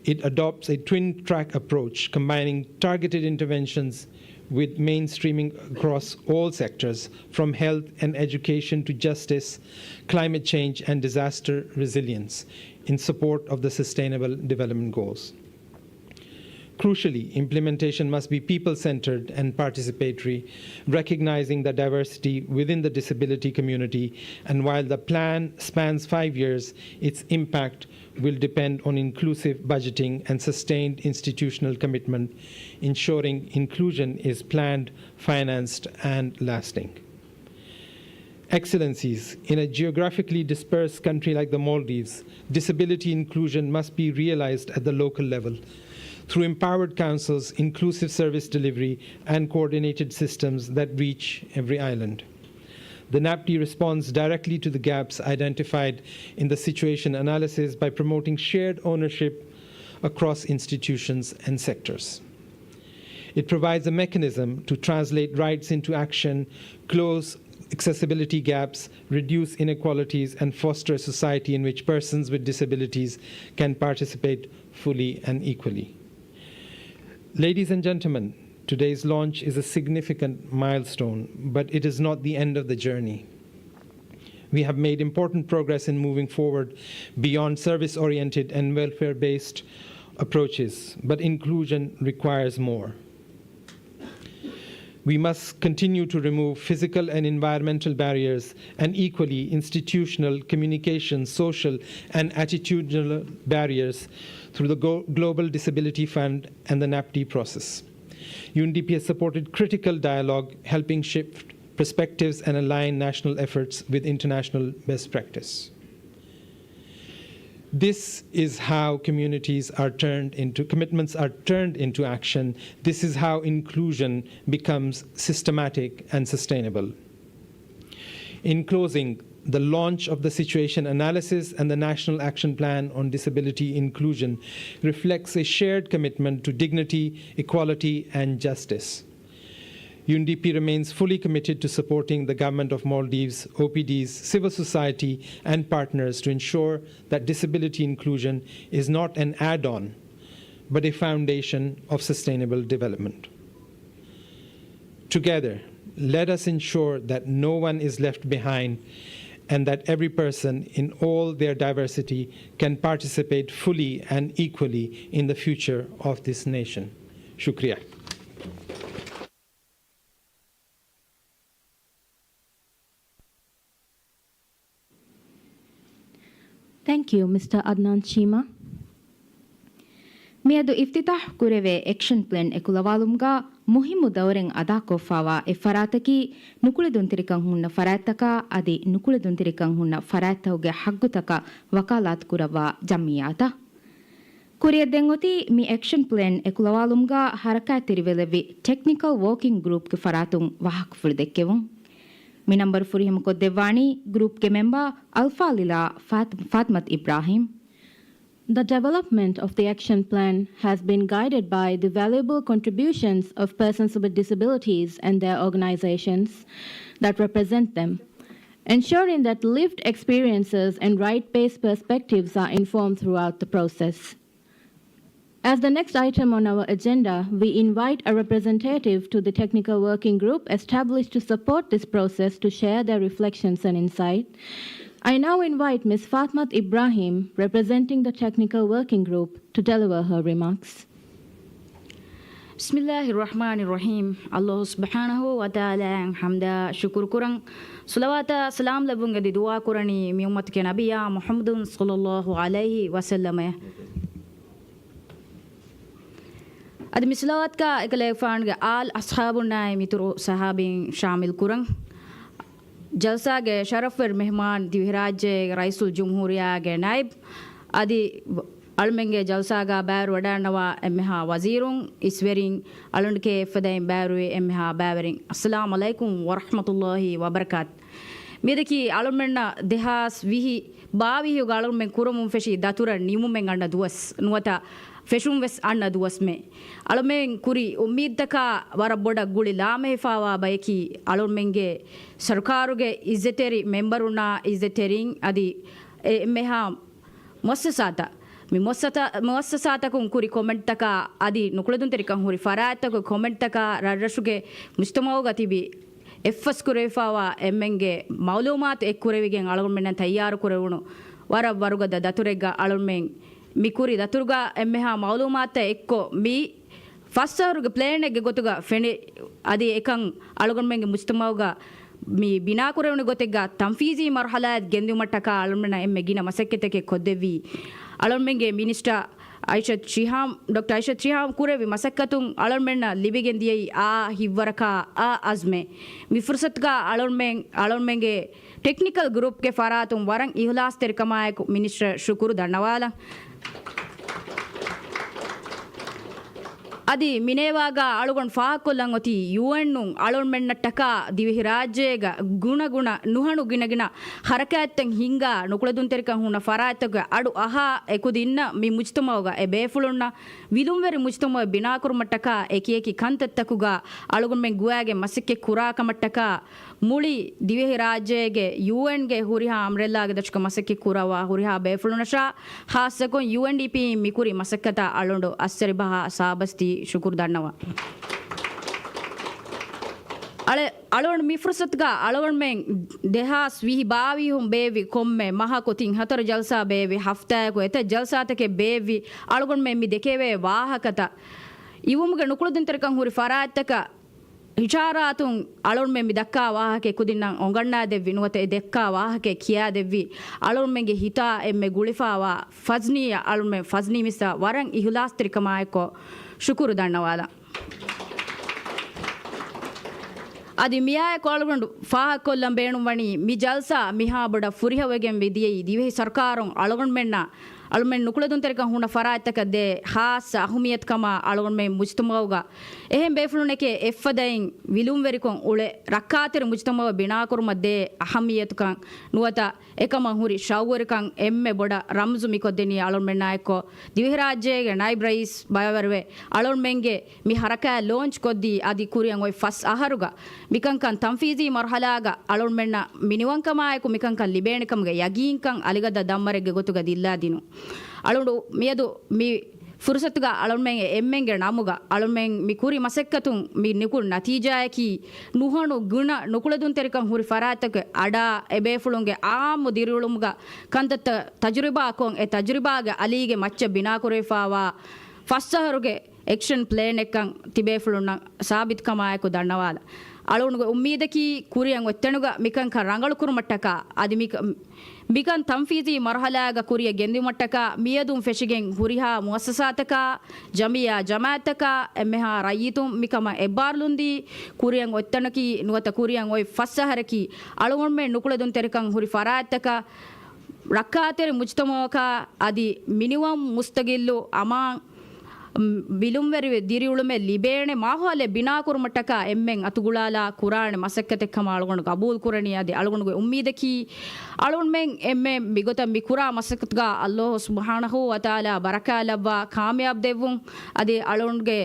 It adopts a twin-track approach, combining targeted interventions with mainstreaming across all sectors, from health and education to justice, climate change, and disaster resilience, in support of the Sustainable Development Goals. Crucially, implementation must be people-centered and participatory, recognizing the diversity within the disability community. And while the plan spans five years, its impact will depend on inclusive budgeting and sustained institutional commitment, ensuring inclusion is planned, financed, and lasting. Excellencies, in a geographically dispersed country like the Maldives, disability inclusion must be realized at the local level through empowered councils, inclusive service delivery, and coordinated systems that reach every island. The NAPD responds directly to the gaps identified in the situation analysis by promoting shared ownership across institutions and sectors. It provides a mechanism to translate rights into action, close accessibility gaps, reduce inequalities, and foster a society in which persons with disabilities can participate fully and equally. Ladies and gentlemen, today's launch is a significant milestone, but it is not the end of the journey. We have made important progress in moving forward beyond service-oriented and welfare-based approaches, but inclusion requires more. We must continue to remove physical and environmental barriers and equally institutional, communication, social, and attitudinal barriers through the Go- Global Disability Fund and the NAPD process. U N D P has supported critical dialogue, helping shift perspectives and align national efforts with international best practice. This is how communities are turned into, commitments are turned into action. This is how inclusion becomes systematic and sustainable. In closing, the launch of the situation analysis and the National Action Plan on Disability Inclusion reflects a shared commitment to dignity, equality, and justice. U N D P remains fully committed to supporting the Government of Maldives, O P Ds, civil society, and partners to ensure that disability inclusion is not an add-on, but a foundation of sustainable development. Together, let us ensure that no one is left behind and that every person in all their diversity can participate fully and equally in the future of this nation. Shukriya. Thank you, Mister Adnan Cheema. މިއަދު އިފްތިތާޙް ކުރެވޭ އެކްޝަން ޕްލޭން އެކުލަވާލުމުގަ މުހިއްމު ދައުރެއް އަދާކޮށްފާވާ އެއް ފަރާތަކީ، ނުކުޅެދުންތެރިކަން ހުންނަ ފަރާތްތަކާ އަދި ނުކުޅެދުންތެރިކަން ހުންނަ ފަރާތްތަކުގެ ޙައްގުތަކަށް ވަކާލާތު ކުރައްވާ ޖަމްޢިއްޔާތައް. ކުރިއަށް ދެން އޮތީ މި އެކްޝަން ޕްލޭން އެކުލަވާލުމުގަ ޙަރަކާތްތެރިވެލެއްވި ޓެކްނިކަލް ވޯކިން ގްރޫޕްގެ ފަރާތުން ވާހަކަފުޅު ދެއްކެވުން. މި ނަންބަރު ފުރިހަމަކޮށްދެއްވާނީ ގްރޫޕްގެ މެމްބަރ އަލްފާޟިލާ ފާތް-، ފާތިމަތު އިބްރާހީމް. The development of the action plan has been guided by the valuable contributions of persons with disabilities and their organizations that represent them, ensuring that lived experiences and right-based perspectives are informed throughout the process. As the next item on our agenda, we invite a representative to the technical working group established to support this process to share their reflections and insight. I now invite Miss Fatmat Ibrahim, representing the Technical Working Group, to deliver her remarks. ބިސްމިއްލާހި ރަޙްމާނި ރަޙީމް. ﷲ ސުބްޙާނަހޫ ވަތަޢާލާއަށް ޙަމްދާ ޝުކުރު ކުރަން، ޞަލަވާތާ ސަލާމް ލެއްވުން އެދި ދުޢާ ކުރަނީ މި އުއްމަތުގެ ނަބިއްޔާ މުޙައްމަދު ޞައްލައްލާހު ޢަލައިހި ވަސައްލަމައަށް. އަދި މި ޞަލަވާތުގަ އެކަލޭގެފާނުގެ އާލް އަޞްޙާބުންނާއި މިތުރު ޞަޙާބީން ޝާމިލް ކުރަން. ޖަލްސާގެ ޝަރަފްވެރި މެހްމާން ދިވެހިރާއްޖޭގެ ރައީސުލްޖުމްހޫރިއްޔާގެ ނައިބް، އަދި އަޅުމެންގެ ޖަލްސާގަ ބައިވެރިވަޑައިގަންނަވާ އެންމެހާ ވަޒީރުން، އިސްވެރިން، އަޅުގަނޑުގެ އެއްފަދައިން ބައިވެރިވި އެންމެހާ ބައިވެރިން، އައްސަލާމް ޢަލައިކުމް ވަރަޙްމަތުﷲ ވަބަރަކާތު. މިއަދަކީ އަޅުމެންނަށް ދެހާސް ވިހި ބާވީސްގަ އަޅުމެން ކުރަމުން ފެށި ދަތުރަށް ނިމުމެއް އަންނަ ދުވަސް ނުވަތަ ފެށުން ވެސް އަންނަ ދުވަސްމެ. އަޅުމެން ކުރި އުއްމީދުތަކާ ވަރަށް ބޮޑަށް ގުޅި ލާމެހިފާވާ ބަޔަކީ އަޅުމެންގެ ސަރުކާރުގެ އިއްޒަތްތެރި މެމްބަރުންނާ އިއްޒަތްތެރިން އަދި އެ އެންމެހާ މުއައްސަސާތައް. މި މުއައްސަސާ-، މުއައްސަސާތަކުން ކުރި ކޮމެންޓްތަކާ އަދި ނުކުޅެދުންތެރިކަން ހުރި ފަރާތްތަކުގެ ކޮމެންޓްތަކާ ރަށްރަށުގެ މުޖްތަމަޢުގަ ތިބި އެއްފަސް ކުރެވިފާވާ އެންމެންގެ މަޢުލޫމާތު އެއްކުރެވިގެން އަޅުގަނޑުމެންނަށް ތައްޔާރު ކުރެވުނު ވަރަށް ވަރުގަދަ ދަތުރެއްގަ އަޅުމެން މި ކުރި ދަތުރުގަ އެންމެހާ މަޢުލޫމާތުތައް އެއްކޮށް މި ފަސް އަހަރުގެ ޕްލޭނެއްގެ ގޮތުގަ ފެނި، އަދި އެކަން އަޅުގަނޑުމެންގެ މުޖްތަމަޢުގަ މި ބިނާކުރެވުނު ގޮތެއްގަ ތަންފީޒީ މަރުޙަލާއަށް ގެންދިއުމަށްޓަކާ އަޅުމެންނަށް އެންމެ ގިނަ މަސައްކަތްތަކެއް ކޮށްދެއްވީ. އަޅުމެންގެ މިނިސްޓަރ އައިޝަތު ޝިހާމް، ޑޮކްޓަރ އައިޝަތު ޝިހާމް ކުރެއްވި މަސައްކަތުން އަޅުމެންނަށް ލިބިގެން ދިޔައީ އާ ހިތްވަރަކާ އާ އަޒްމެއް. މި ފުރުސަތުގަ އަޅުމެން، އަޅުމެންގެ ޓެކްނިކަލް ގްރޫޕްގެ ފަރާތުން ވަރަށް އިހުލާސްތެރިކަމާއެކު މިނިސްޓަރ ޝުކުރު ދަންނަވާލަން. އަދި މިނޭވާގަ އަޅުގަނޑު ފާހަގަކޮށްލަން އޮތީ ޔޫއެންއުން އަޅުމެންނަށްޓަކާ ދިވެހިރާއްޖޭގަ ގުނަގުނަ ނުހަނު ގިނަގިނަ ހަރަކާތްތައް ހިންގާ ނުކުޅެދުންތެރިކަން ހުންނަ ފަރާތްތަކުގެ އަޑު އަހާ އެކުދިންނަށް މި މުޖްތަމަޢުގަ އެ ބޭފުޅުންނަށް ވިލުންވެރި މުޖްތަމަޢެއް ބިނާކުރުމަށްޓަކާ އެކިއެކި ކަންތައްތަކުގަ އަޅުގަނޑުމެން ގޮވާގެން މަސައްކަތް ކުރާ ކަމަށްޓަކާ މުޅި ދިވެހިރާއްޖޭގެ ޔޫއެންގެ ހުރިހާ އަމްރެއްލާގެ ދަށުގަ މަސައްކަތް ކުރައްވާ ހުރިހާ ބޭފުޅުންނަށާ ޚާއްޞަކޮށް ޔޫއެންޑީޕީއިން މިކުރި މަސައްކަތަށް އަޅުގަނޑު އައްސަރިބަހާ ސާބަސްދީ ޝުކުރު ދަންނަވަން. އަޅެ-، އަޅުގަނޑު މި ފުރުސަތުގަ އަޅުގަނޑުމެން ދެހާސް ވިހި ބާވީހުން ބޭއްވި ކޮންމެ މަހަކު ތިން ހަތަރު ޖަލްސާ ބޭއްވި، ހަފްތާއަކު އެތައް ޖަލްސާތަކެއް ބޭއްވި، އަޅުގަނޑުމެން މި ދެކެވޭ ވާހަކަތައް އިވުމުގެ ނުކުޅެދުންތެރިކަން ހުރި ފަރާތްތަކަށް އިޝާރާތުން އަޅުގަނޑުމެން މި ދައްކާ ވާހަކައެއް ކުދިންނަށް އޮނގަންނާދެއްވި ނުވަތަ އެ ދައްކާ ވާހަކައެއް ކިޔާދެއްވި، އަޅުގަނޑުމެންގެ ހިތާ އެންމެ ގުޅިފާވާ ފަޒްނީއަށް އަޅުގަނޑުމެން ފަޒްނީ މިސްއަށް ވަރަށް އިހުލާސްތެރިކަމާއެކު ޝުކުރު ދަންނަވާލަން. އަދި މިއާއެކު އަޅުގަނޑު ފާހަގަކޮށްލަން ބޭނުންވަނީ، މި ޖަލްސާ މިހާ ބޮޑަށް ފުރިހަވައިގެން ވެދިޔައީ ދިވެހި ސަރުކާރުން އަޅުގަނޑުމެންނަށް، އަޅުމެން ނުކުޅެދުންތެރިކަން ހުންނަ ފަރާތްތަކަށް ދޭ ޚާއްޞަ އަހައްމިއްޔަތުކަމާ އަޅުގަނޑުމެން މުޖްތަމަޢުގަ އެހެން ބޭފުޅުންނެކޭ އެއްފަދައިން ވިލުންވެރިކޮށް އުޅެ ރައްކާތެރި މުޖްތަމަޢު ބިނާކުރުމަށް ދޭ އަހައްމިއްޔަތުކަން ނުވަތަ އެކަމަށް ހުރި ޝައުގުވެރިކަން އެންމެ ބޮޑަށް ރަމްޒު މިކޮށްދެނީ އަޅުގަނޑުމެންނާއެއްކޮށް، ދިވެހިރާއްޖޭގެ ނައިބް ރައީސް ބައިވެރިވެ، އަޅުގަނޑުމެންގެ މި ހަރަކާތް ލޯންޗް ކޮށްދީ، އަދި ކުރިއަށް އޮތް ފަސް އަހަރުގަ މިކަންކަން ތަންފީޒީ މަރުޙަލާގަ އަޅުގަނޑުމެންނަށް މިނިވަންކަމާއެކު މިކަންކަން ލިބޭނެކަމުގެ ޔަގީންކަން އަލިގަދަ ދަންވަރެއްގެ ގޮތުގަ ދިއްލާދިނުން. އަޅުގަނޑު މިއަދު މި ފުރުސަތުގަ އަޅުމެން އެންމެންގެ ނަމުގަ އަޅުމެން މި ކުރި މަސައްކަތުން މި ނިކުތް ނަތީޖާއަކީ، ނުހަނު ގުނަ ނުކުޅެދުންތެރިކަން ހުރި ފަރާތްތަކުގެ އަޑާ އެބޭފުޅުންގެ އާއްމު ދިރިއުޅުމުގަ ކަންތައްތައް ތަޖުރިބާ ކޮށް، އެ ތަޖުރިބާގެ އަލީގެ މައްޗަށް ބިނާކުރެވިފާވާ ފަސް އަހަރުގެ އެކްޝަން ޕްލޭނެއްކަން ތިބޭފުޅުންނަށް ސާބިތުކަމާއެކު ދަންނަވާލަ. އަޅުގަނޑުގެ އުއްމީދަކީ ކުރިއަށް އޮތްތަނުގަ މިކަންކަން ރަނގަޅުކުރުމަށްޓަކާ އަދި މި، މިކަން ތަންފީޒީ މަރުޙަލާގަ ކުރިއަށް ގެންދިއުމަށްޓަކާ މިއަދުން ފެށިގެން ހުރިހާ މުއައްސަސާތަކާ، ޖަމިއްޔާ ޖަމާޢަތްތަކާ އެންމެހާ ރައްޔިތުން މިކަމަށް އެއްބާރުލުންދީ، ކުރިއަށް އޮތްތަނަކީ ނުވަތަ ކުރިއަށް އޮތް ފަސް އަހަރަކީ އަޅުގަނޑުމެން ނުކުޅެދުންތެރިކަން ހުރި ފަރާތްތަކަށް ރައްކާތެރި މުޖްތަމަޢަކާ އަދި މިނިވަން މުސްތަގިއްލު އަމާން ވިލުންވެރި ދިރިއުޅުމެއް ލިބޭނެ މާހައުލެއް ބިނާކުރުމަށްޓަކާ އެންމެން އަތުގުޅާލާ ކުރާނެ މަސައްކަތެއްކަމަށް އަޅުގަނޑު ގަބޫލުކުރަނީ. އަދި އަޅުގަނޑުގެ އުއްމީދަކީ، އަޅުގަނޑުމެން އެންމެން މިގޮތަށް މި ކުރާ މަސައްކަތުގަ ﷲ ސުބްޙާނަހޫ ވަތަޢާލާ ބަރަކާތްލައްވާ ކާމިޔާބު ދެއްވުން. އަދި އަޅުގަނޑުގެ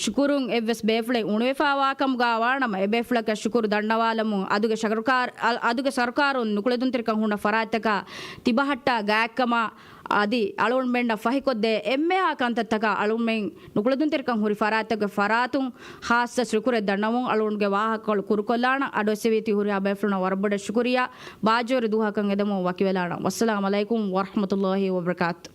ޝުކުރުން އެއްވެސް ބޭފުޅެއް އުނުވެފާވާކަމުގަ ވާނަމަ، އެބޭފުޅަކަށް ޝުކުރު ދަންނަވާލަމުން، އަދުގެ ސަރުކާރު، އަ، އަދުގެ ސަރުކާރުން ނުކުޅެދުންތެރިކަން ހުންނަ ފަރާތްތަކަށް ތިބަހައްޓާ ގާތްކަމަށް އަދި އަޅުގަނޑުމެންނަށް ފަހިކޮށްދޭ އެންމެހާ ކަންތައްތަކަށް އަޅުގަނޑުމެން ނުކުޅެދުންތެރިކަން ހުރި ފަރާތްތަކުގެ ފަރާތުން ޚާއްޞަ ޝުކުރެއް ދަންނަވަމުން އަޅުގަނޑުގެ ވާހަކަކޮޅު ކުރުކޮށްލާނަން. އަޑުއެއްސެވީތީ ހުރިހާ ބޭފުޅުންނަށް ވަރަށް ބޮޑަށް ޝުކުރިއްޔާ. ބާއްޖަވެރި ދުވަހަކަށް އެދެމުން ވަކިވެލާނަން. ވައްސަލާމް ޢަލައިކުމް ވަރަޙްމަތުﷲ ވަބަރަކާތު.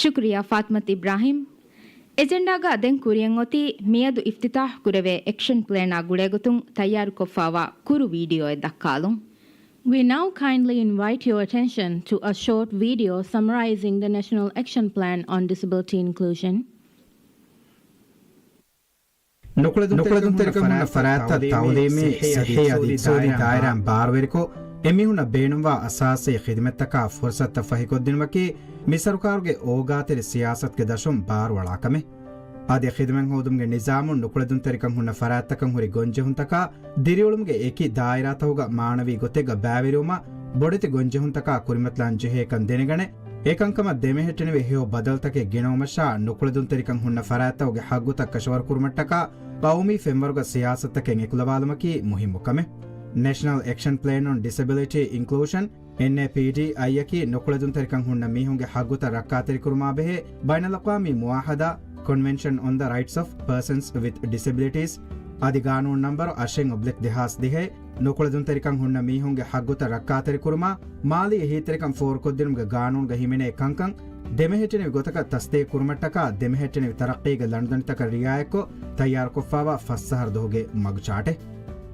ޝުކުރިއްޔާ ފާތިމަތު އިބްރާހިމް. އެޖެންޑާގަ ދެން ކުރިއަށް އޮތީ މިއަދު އިފްތިތާޙް ކުރެވޭ އެކްޝަން ޕްލޭނާ ގުޅޭގޮތުން ތައްޔާރުކޮށްފާވާ ކުރު ވީޑިއޯއެއް ދައްކާލުން. We now kindly invite your attention to a short video summarizing the National Action Plan on Disability Inclusion. ނުކުޅެދުންތެރިކަން ހުންނަ ފަރާތްތައް ތަޢުލީމީ، ޞިއްޙީ އަދި އިޤްތިޞާދީ ދާއިރާއިން ބާރުވެރިކޮށް، އެމީހުންނަށް ބޭނުންވާ އަސާސީ ޚިދުމަތްތަކާ ފުރުޞަތުތައް ފަހިކޮށްދިނުމަކީ، މި ސަރުކާރުގެ އޯގާތެރި ސިޔާސަތުގެ ދަށުން ބާރުއަޅާ ކަމެއް. އަދި ޚިދުމަތް ހޯދުމުގެ ނިޒާމުން ނުކުޅެދުންތެރިކަން ހުންނަ ފަރާތްތަކަށް ހުރި ގޮންޖެހުންތަކާ ދިރިއުޅުމުގެ އެކި ދާއިރާތަކުގަ މާނަވީ ގޮތެއްގަ ބައިވެރިވުމަށް ބޮޑެތި ގޮންޖެހުންތަކާ ކުރިމަތިލާން ޖެހޭކަން ދެނެގަނެ، އެކަންކަމަށް ދެމެހެއްޓެނިވި ހެޔޮ ބަދަލުތަކެއް ގެނައުމަށާ ނުކުޅެދުންތެރިކަން ހުންނަ ފަރާތްތަކުގެ ހައްގުތައް ކަށަވަރުކުރުމަށްޓަކާ ޤައުމީ ފެންވަރުގަ ސިޔާސަތުތަކެއް އެކުލަވާލުމަކީ މުހިއްމު ކަމެއް. ނޭޝަނަލް އެކްޝަން ޕްލޭން އޮން ޑިސެބިލިޓީ އިންކްލޫޝަން، އެންއޭޕީޑީއައިއަކީ ނުކުޅެދުންތެރިކަން ހުންނަ މީހުންގެ ހައްގުތައް ރައްކާތެރިކުރުމާބެހޭ ބައިނަލްއަޤްވާމީ މުޢާހަދާ، ކޮންވެންޝަން އޮން ދަ ރައިޓްސް އޮފް ޕާސަންސް ވިތް ޑިސެބިލިޓީސް އަދި ގާނޫނު ނަންބަރު އަށެއް އޮބްލިކް ދެހާސް ދިހައެއް، ނުކުޅެދުންތެރިކަން ހުންނަ މީހުންގެ ހައްގުތައް ރައްކާތެރިކުރުމާ، މާލީ އެހީތެރިކަން ފޯރުކޮށްދިނުމުގެ ގާނޫނުގަ ހިމެނޭ ކަންކަން ދެމެހެއްޓެނިވި ގޮތަކަށް ތަސްދީޤުކުރުމަށްޓަކާ، ދެމެހެއްޓެނިވި ތަރައްޤީގެ ލަނޑުދަނޑިތަކަށް ރިޢާޔަތްކޮށް، ތައްޔާރުކޮށްފާވާ ފަސް އަހަރު ދުވަހުގެ މަގުޗާޓެއް.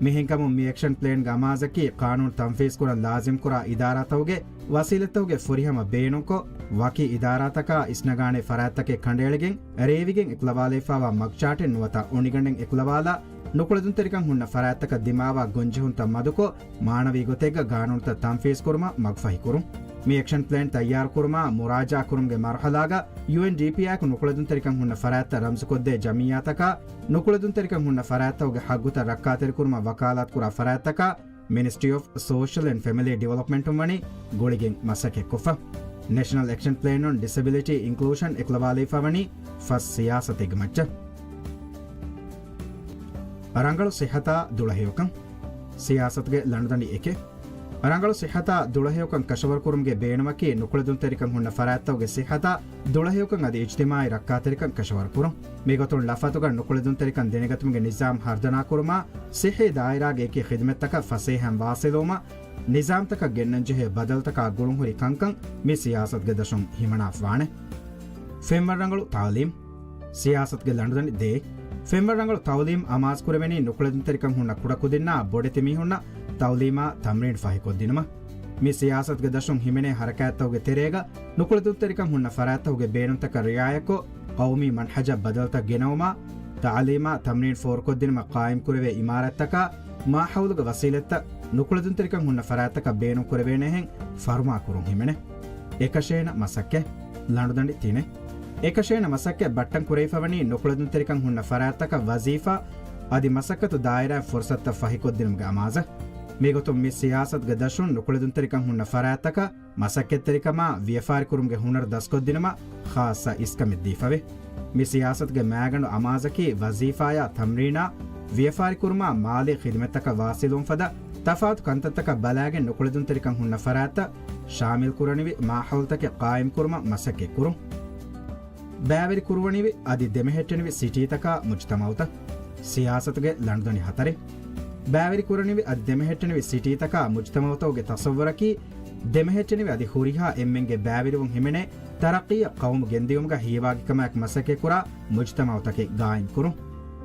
މިހެންކަމުން މި އެކްޝަން ޕްލޭންގެ އަމާޒަކީ، ޤާނޫނު ތަންފީޒްކުރަން ލާޒިމްކުރާ އިދާރާތަކުގެ ވަސީލަތްތަކުގެ ފުރިހަމަ ބޭނުންކޮށް، ވަކި އިދާރާތަކާ އިސްނަގާނޭ ފަރާތްތަކެއް ކަނޑައެޅިގެން، ރޭވިގެން އެކުލަވާލައިފާވާ މަގުޗާޓެއް ނުވަތަ އޮނިގަނޑެއް އެކުލަވާލާ، ނުކުޅެދުންތެރިކަން ހުންނަ ފަރާތްތަކަށް ދިމާވާ ގޮންޖެހުންތައް މަދުކޮށް، މާނަވީ ގޮތެއްގަ ގާނޫނުތައް ތަންފީޒްކުރުމަށް މަގުފަހިކުރުން. މި އެކްޝަން ޕްލޭން ތައްޔާރުކުރުމާ، މުރާޖަޢާކުރުމުގެ މަރުޙަލާގަ ޔޫއެންޑީޕީއާއެކު ނުކުޅެދުންތެރިކަން ހުންނަ ފަރާތްތައް ރަމްޒުކޮށްދޭ ޖަމިއްޔާތަކާ، ނުކުޅެދުންތެރިކަން ހުންނަ ފަރާތްތަކުގެ ހައްގުތައް ރައްކާތެރިކުރުމަށް ވަކާލާތުކުރާ ފަރާތްތަކާ، މިނިސްޓްރީ އޮފް ސޯޝަލް އެންޑް ފެމިލީ ޑިވެލޮޕްމަންޓުން ވަނީ ގުޅިގެން މަސައްކަތްކޮށްފަ. ނޭޝަނަލް އެކްޝަން ޕްލޭން އޮން ޑިސެބިލިޓީ އިންކްލޫޝަން އެކުލަވާލައިފަ ވަނީ ފަސް ސިޔާސަތެއްގެ މައްޗަށް. ރަނގަޅު ސިއްހަތާ ދުޅަހެޔޮކަން. ސިޔާސަތުގެ ލަނޑުދަނޑި އެކެއް. ރަނގަޅު ސިއްހަތާ ދުޅަހެޔޮކަން ކަށަވަރުކުރުމުގެ ބޭނުމަކީ، ނުކުޅެދުންތެރިކަން ހުންނަ ފަރާތްތަކުގެ ސިއްހަތާ ދުޅަހެޔޮކަން އަދި އިޖްތިމާޢީ ރައްކާތެރިކަން ކަށަވަރުކުރުން. މިގޮތުން ލަފަތުގަ ނުކުޅެދުންތެރިކަން ދެނެގަތުމުގެ ނިޒާމް ހަރުދަނާކުރުމާ، ސިއްޙީ ދާއިރާގެ އެކި ޚިދުމަތްތަކަށް ފަސޭހައިން ވާސިލުވުމަށް، ނިޒާމްތަކަށް ގެންނަންޖެހޭ ބަދަލުތަކާ ގުޅުންހުރި ކަންކަން މި ސިޔާސަތުގެ ދަށުން ހިމަނާފަވާނެ. ފެންވަރަށް ރަނގަޅު ތަޢުލީމް. ސިޔާސަތުގެ ލަނޑުދަނޑި ދޭއް. ފެންވަރަށް ރަނގަޅު ތަޢުލީމް އަމާޒުކުރެވެނީ ނުކުޅެދުންތެރިކަން ހުންނަ ކުޑަކުދިންނާ ބޮޑެތި މީހުންނަށް ތަޢުލީމާ ތަމްރީން ފަހިކޮށްދިނުމަށް. މި ސިޔާސަތުގެ ދަށުން ހިމެނޭ ހަރަކާތްތަކުގެ ތެރޭގަ ނުކުޅެދުންތެރިކަން ހުންނަ ފަރާތްތަކުގެ ބޭނުންތަކަށް ރިޢާޔަތްކޮށް، ޤައުމީ މަންހަޖަށް ބަދަލުތައް ގެނައުމާ، ތަޢުލީމާ ތަމްރީން ފޯރުކޮށްދިނުމަށް ޤާއިމްކުރެވޭ އިމާރާތްތަކާ، މާހައުލުގެ ވަސީލަތްތައް ނުކުޅެދުންތެރިކަން ހުންނަ ފަރާތްތަކަށް ބޭނުންކުރެވޭނެހެން ފަރުމާކުރުން ހިމެނޭ. އެކަށޭނަ މަސައްކަތް. ލަނޑުދަނޑި ތިނެއް. އެކަށޭނަ މަސައްކަތް ބައްޓަން ކުރެވިފަވަނީ ނުކުޅެދުންތެރިކަން ހުންނަ ފަރާތްތަކަށް ވަޒީފާ އަދި މަސައްކަތު ދާއިރާއިން ފުރުޞަތުތައް ފަހިކޮށްދިނުމުގެ އަމާޒަށް. މިގޮތުން މި ސިޔާސަތުގެ ދަށުން ނުކުޅެދުންތެރިކަން ހުންނަ ފަރާތްތަކަށް މަސައްކަތްތެރިކަމާ ވިޔަފާރިކުރުމުގެ ހުނަރު ދަސްކޮށްދިނުމަށް ޚާއްޞަ އިސްކަމެއް ދީފަވޭ. މި ސިޔާސަތުގެ މައިގަނޑު އަމާޒަކީ ވަޒީފާޔާ ތަމްރީނާ ވިޔަފާރިކުރުމާ މާލީ ޚިދުމަތްތަކަށް ވާސިލުވުން ފަދަ ތަފާތު ކަންތައްތަކަށް ބަލާގެން ނުކުޅެދުންތެރިކަން ހުންނަ ފަރާތްތައް ޝާމިލްކުރަނިވި މާހައުލުތަކެއް ޤާއިމްކުރުމަށް މަސައްކަތްކުރުން. ބައިވެރިކުރުވަނިވި އަދި ދެމެހެއްޓެނިވި ސިޓީތަކާ މުޖުތަމަޢުތައް. ސިޔާސަތުގެ ލަނޑުދަނޑި ހަތަރެއް. ބައިވެރިކުރަނިވި އަދި ދެމެހެއްޓެނިވި ސިޓީތަކާ މުޖުތަމަޢުތަކުގެ ތަޞައްވުރަކީ، ދެމެހެއްޓެނިވި އަދި ހުރިހާ އެންމެންގެ ބައިވެރިވުން ހިމެނޭ ތަރައްޤީއަށް ޤައުމު ގެންދިޔުމުގަ ހީވާގިކަމާއެކު މަސައްކަތްކުރާ މުޖުތަމަޢުތަކެއް ގާއިމްކުރުން.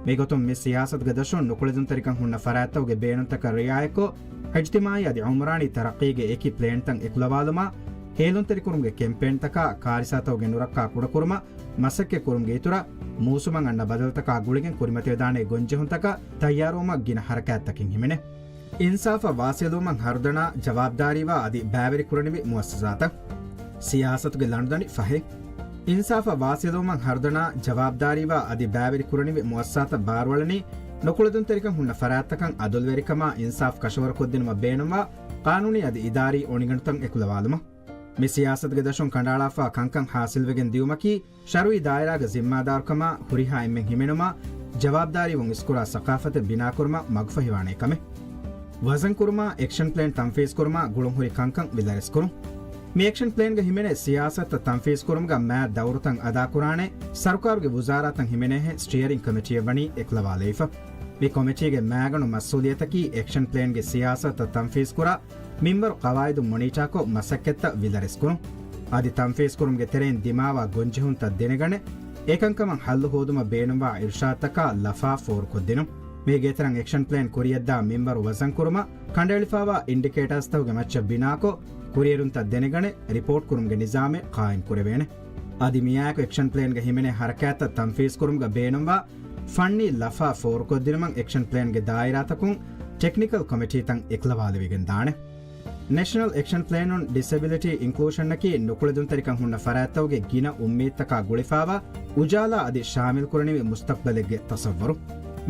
މިގޮތުން މި ސިޔާސަތުގެ ދަށުން ނުކުޅެދުންތެރިކަން ހުންނަ ފަރާތްތަކުގެ ބޭނުންތަކަށް ރިޢާޔަތްކޮށް، އިޖްތިމާޢީ އަދި ޢުމްރާނީ ތަރައްޤީގެ އެކި ޕްލޭންތައް އެކުލަވާލުމާ، ހޭލުންތެރިކުރުމުގެ ކެމްޕޭންތަކާ ކާރިސާތަކުގެ ނުރައްކާ ކުޑަކުރުމަށް މަސައްކަތްކުރުމުގެ އިތުރަށް، މޫސުމަށް އަންނަ ބަދަލުތަކާ ގުޅިގެން ކުރިމަތިވެދާނޭ ގޮންޖެހުންތަކަށް ތައްޔާރުވުމަށް ގިނަ ހަރަކާތްތަކެއް ހިމެނޭ. އިންސާފަށް ވާސިލުވުމަށް ހަރުދަނާ ޖަވާބުދާރީވާ އަދި ބައިވެރިކުރަނިވި މުއައްސަސާތައް. ސިޔާސަތުގެ ލަނޑުދަނޑި ފަހެއް. އިންސާފަށް ވާސިލުވުމަށް ހަރުދަނާ ޖަވާބުދާރީވާ އަދި ބައިވެރިކުރަނިވި މުއައްސަސާތައް ބާރުއަޅަނީ ނުކުޅެދުންތެރިކަން ހުންނަ ފަރާތްތަކަށް އަދުލުވެރިކަމާ އިންސާފް ކަށަވަރުކޮށްދިނުމަށް ބޭނުންވާ ޤާނޫނީ އަދި އިދާރީ އޮނިގަނޑުތައް އެކުލަވާލުމަށް. މި ސިޔާސަތުގެ ދަށުން ކަނޑައަޅާފާ ކަންކަން ހާސިލްވެގެން ދިއުމަކީ، ޝަރުއީ ދާއިރާގެ ޒިންމާދާރުކަމާ ހުރިހާ އެންމެން ހިމެނުމާ ޖަވާބުދާރީވުން އިސްކުރާ ސަޤާފަތެއް ބިނާކުރުމަށް މަގުފަހިވާނޭ ކަމެއް. ވަޒަންކުރުމާ، އެކްޝަން ޕްލޭން ތަންފީޒްކުރުމާ ގުޅުންހުރި ކަންކަން ވިލަރެސްކުރުން. މި އެކްޝަން ޕްލޭންގަ ހިމެނޭ ސިޔާސަތުތައް ތަންފީޒްކުރުމުގަ މާތް ދައުރުތައް އަދާކުރާނެ ސަރުކާރުގެ ވުޒާރާތައް ހިމެނޭހެން ސްޓިއަރިން ކޮމިޓީއެއް ވަނީ އެކުލަވާލައިފަ. މި ކޮމިޓީގެ މާގަނޑު މަސްއޫލިއްޔަތަކީ އެކްޝަން ޕްލޭންގެ ސިޔާސަތުތައް ތަންފީޒްކުރާ، މިންވަރު ޤަވާއިދު މޮނީޓާކޮށް މަސައްކަތްތައް ވިލަރެސްކުރުން. އަދި ތަންފީޒްކުރުމުގެ ތެރެއިން ދިމާވާ ގޮންޖެހުންތައް ދެނެގަނެ، އެކަންކަމަށް ހައްލު ހޯދުމަށް ބޭނުންވާ އިރުޝާދުތަކާ ލަފާ ފޯރުކޮށްދިނުން. މީގެ އިތުރަށް އެކްޝަން ޕްލޭން ކުރިއަށްދާ މިންވަރު ވަޒަންކުރުމަށް ކަނޑައެޅިފާވާ އިންޑިކޭޓާސްތަކުގެ މައްޗަށް ބިނާކޮށް، ކުރިއެރުންތައް ދެނެގަނެ، ރިޕޯޓްކުރުމުގެ ނިޒާމެއް ޤާއިމްކުރެވޭނެ. އަދި މިއާއެކު އެކްޝަން ޕްލޭންގަ ހިމެނޭ ހަރަކާތްތައް ތަންފީޒްކުރުމުގަ ބޭނުންވާ ފަންނީ ލަފާ ފޯރުކޮށްދިނުމަށް އެކްޝަން ޕްލޭންގެ ދާއިރާތަކުން ޓެކްނިކަލް ކޮމިޓީތައް އެކުލަވާލެވިގެން ދާނެ. ނޭޝަނަލް އެކްޝަން ޕްލޭން އޮން ޑިސެބިލިޓީ އިންކްލޫޝަނަކީ ނުކުޅެދުންތެރިކަން ހުންނަ ފަރާތްތަކުގެ ގިނަ އުއްމީދުތަކާ ގުޅިފާވާ އުޖާލާ އަދި ޝާމިލްކުރަނިވި މުސްތަޤްބަލެއްގެ ތަޞައްވަރު.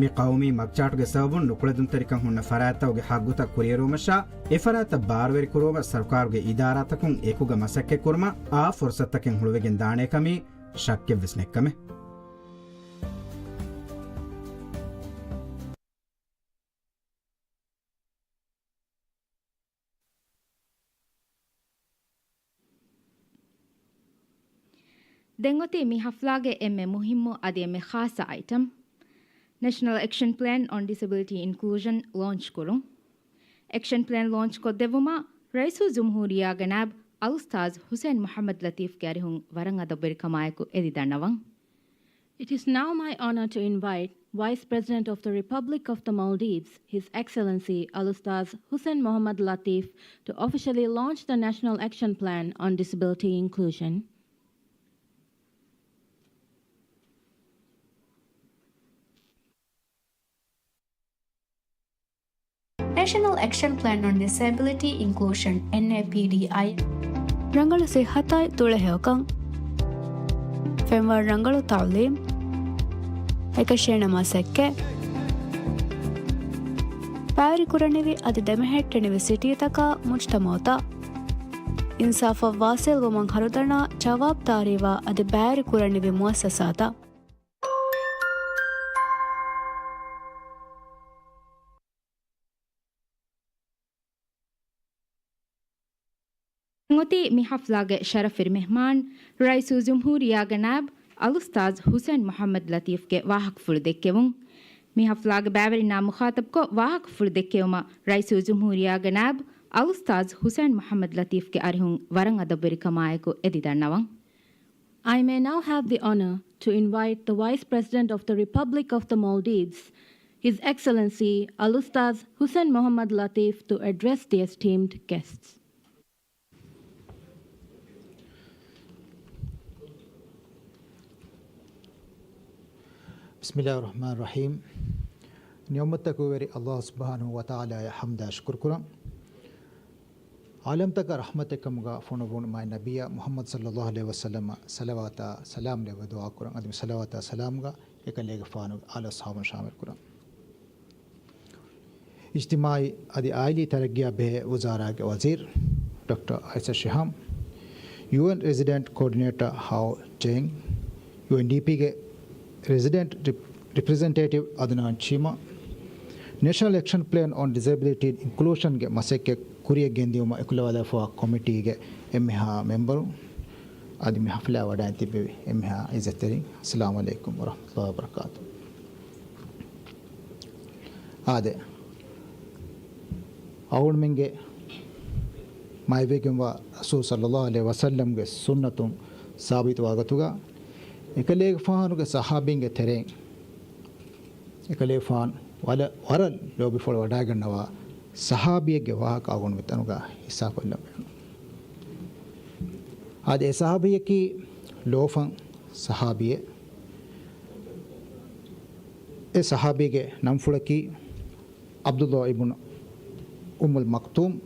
މި ޤައުމީ މަގްޗާޓުގެ ސަބަބުން ނުކުޅެދުންތެރިކަން ހުންނަ ފަރާތްތަކުގެ ހައްގުތައް ކުރިއެރުވުމަށާ، އެފަރާތަށް ބާރުވެރިކުރުވުމަށް ސަރުކާރުގެ އިދާރާތަކުން އެކުގަ މަސައްކަތްކުރުމަށް އާ ފުރުޞަތުތަކެއް ހުޅުވިގެން ދާނޭކަމީ ޝައްކެއްވެސް ނެތްކަމެއް. ދެން އޮތީ މި ހަފްލާގެ އެންމެ މުހިއްމު އަދި އެންމެ ޚާއްޞަ އައިޓަމް، ނޭޝަނަލް އެކްޝަން ޕްލޭން އޮން ޑިސެބިލިޓީ އިންކްލޫޝަން ލޯންޗް ކުރުން. އެކްޝަން ޕްލޭން ލޯންޗް ކޮށްދެއްވުމަށް ރައީސުލްޖުމްހޫރިއްޔާގެ ނާއިބު އަލްއުސްތާޛު ހުސެން މުޙައްމަދު ލަތީފްގެ އަރިހުން ވަރަށް އަދަބުވެރިކަމާއެކު އެދި ދަންނަވަން. It is now my honor to invite Vice President of the Republic of the Maldives, His Excellency Al-Ustaz Hussein Mohammad Latif, to officially launch the National Action Plan on Disability Inclusion. ނޭޝަނަލް އެކްޝަން ޕްލޭން އޮން ޑިސޭބިލިޓީ އިންކްލޫޝަން، އެންއޭޕީޑީއައި. ރަނގަޅު ސިއްހަތާއި ތުޅެހެޔޮކަން، ފެންވަރު ރަނގަޅު ތަޢުލީމް، އެކަށީނެ މަސައްކަތް، ބައިވެރިކުރަނިވި އަދި ދެމެހެއްޓެނިވި ސިޓީތަކާ މުޖްތަމަޢުތައް، އިންސާފަށް ވާސިލްވުމަށް ހަރުދަނާ ޖަވާބުދާރީވާ އަދި ބައިވެރިކުރަނިވި މުއައްސަސާތައް. އޮތީ މި ހަފްލާގެ ޝަރަފުވެރި މެހްމާން، ރައީސުލްޖުމްހޫރިއްޔާގެ ނާއިބު އަލްއުސްތާޛު ހުސެން މުޙައްމަދު ލަތީފްގެ ވާހަކަފުޅު ދެއްކެވުން. މި ހަފްލާގެ ބައިވެރިންނާ މުޚާޠަބުކޮށް ވާހަކަފުޅު ދެއްކެވުމަށް ރައީސުލްޖުމްހޫރިއްޔާގެ ނާއިބު އަލްއުސްތާޛު ހުސެން މުޙައްމަދު ލަތީފްގެ އަރިހުން ވަރަށް އަދަބުވެރިކަމާއެކު އެދި ދަންނަވަން. I may now have the honor to invite the Vice President of the Republic of the Maldives, His Excellency Al-Ustaz Hussein Mohammad Latif, to address the esteemed guests. بسم الله الرحمن الرحيم. ނިޢުމަތްތަކުގެ ވެރި ﷲ ސުބްޙާނަހޫ ވަތަޢާލާއަށް ޙަމްދާ ޝުކުރު ކުރަން. ޢާލަމްތަކަށް ރަޙްމަތެއް ކަމުގަ ފޮނުއްވުނު މާތް ނަބިއްޔާ މުޙައްމަދު ޞައްލައްލާހު ޢަލައިހި ވަސައްލަމަށް ޞަލަވާތާ ސަލާމް ލެއްވަ ދުޢާ ކުރަން. އަދި މި ޞަލަވާތާ ސަލާމްގަ އެކަލޭގެފާނުގެ އާލު އަޞްޙާބުން ޝާމިލް ކުރަން. އިޖްތިމާޢީ އަދި އާއިލީ ތަރައްގީއާ ބެހޭ ވުޒާރާގެ ވަޒީރު ޑޮކްޓަރ އައިސަ ޝިހާމް، ޔޫއެން ރެޒިޑެންޓް ކޯޑިނޭޓަރ ހާއޯ ޗޭންގް، ޔޫއެންޑީޕީގެ ރެޒިޑެންޓް ރިޕް-، ރެޕްރެޒެންޓޭޓިވް އަދުނާން ޗީމާ، ނޭޝަނަލް އެކްޝަން ޕްލޭން އޮން ޑިސޭބިލިޓީ އިންކްލޫޝަންގެ މަސައްކަތް ކުރިއަށް ގެންދިއުމަށް އެކުލަވާލައިފައިވާ ކޮމިޓީގެ އެންމެހާ މެމްބަރު، އަދި މި ހަފްލާ ވަޑައި ތިއްބެވި އެންމެހާ އިއްޒަތްތެރިން، އައްސަލާމު ޢަލައިކުމް ވަރަޙްމަތުﷲ ވަބަރަކާތުހު. އާދެ، އަޅުގަނޑުމެންގެ މާތްވެގެންވާ ރަސޫލު ޞައްލައްލާހު ޢަލައިހި ވަސައްލަމްގެ ސުންނަތުން ސާބިތުވާ ގޮތުގަ، އެކަލޭގެފާނުގެ ޞަޙާބީންގެ ތެރެއިން، އެކަލޭގެފާނު ވަރަށް، ވަރަށް ލޯބިފުޅު ވަޑައިގަންނަވާ ޞަޙާބީއެއްގެ ވާހަކަ އަޅުގަނޑު މިތަނުގަ ހިއްސާކޮށްލަން ބޭނުން. އާދެ، އެ ޞަޙާބީއަކީ ލޯފަން ޞަޙާބީއެއް. އެ ޞަޙާބީގެ ނަންފުޅަކީ ޢަބްދުﷲ އިބްނު އުއްމުލް މަކްތޫމް.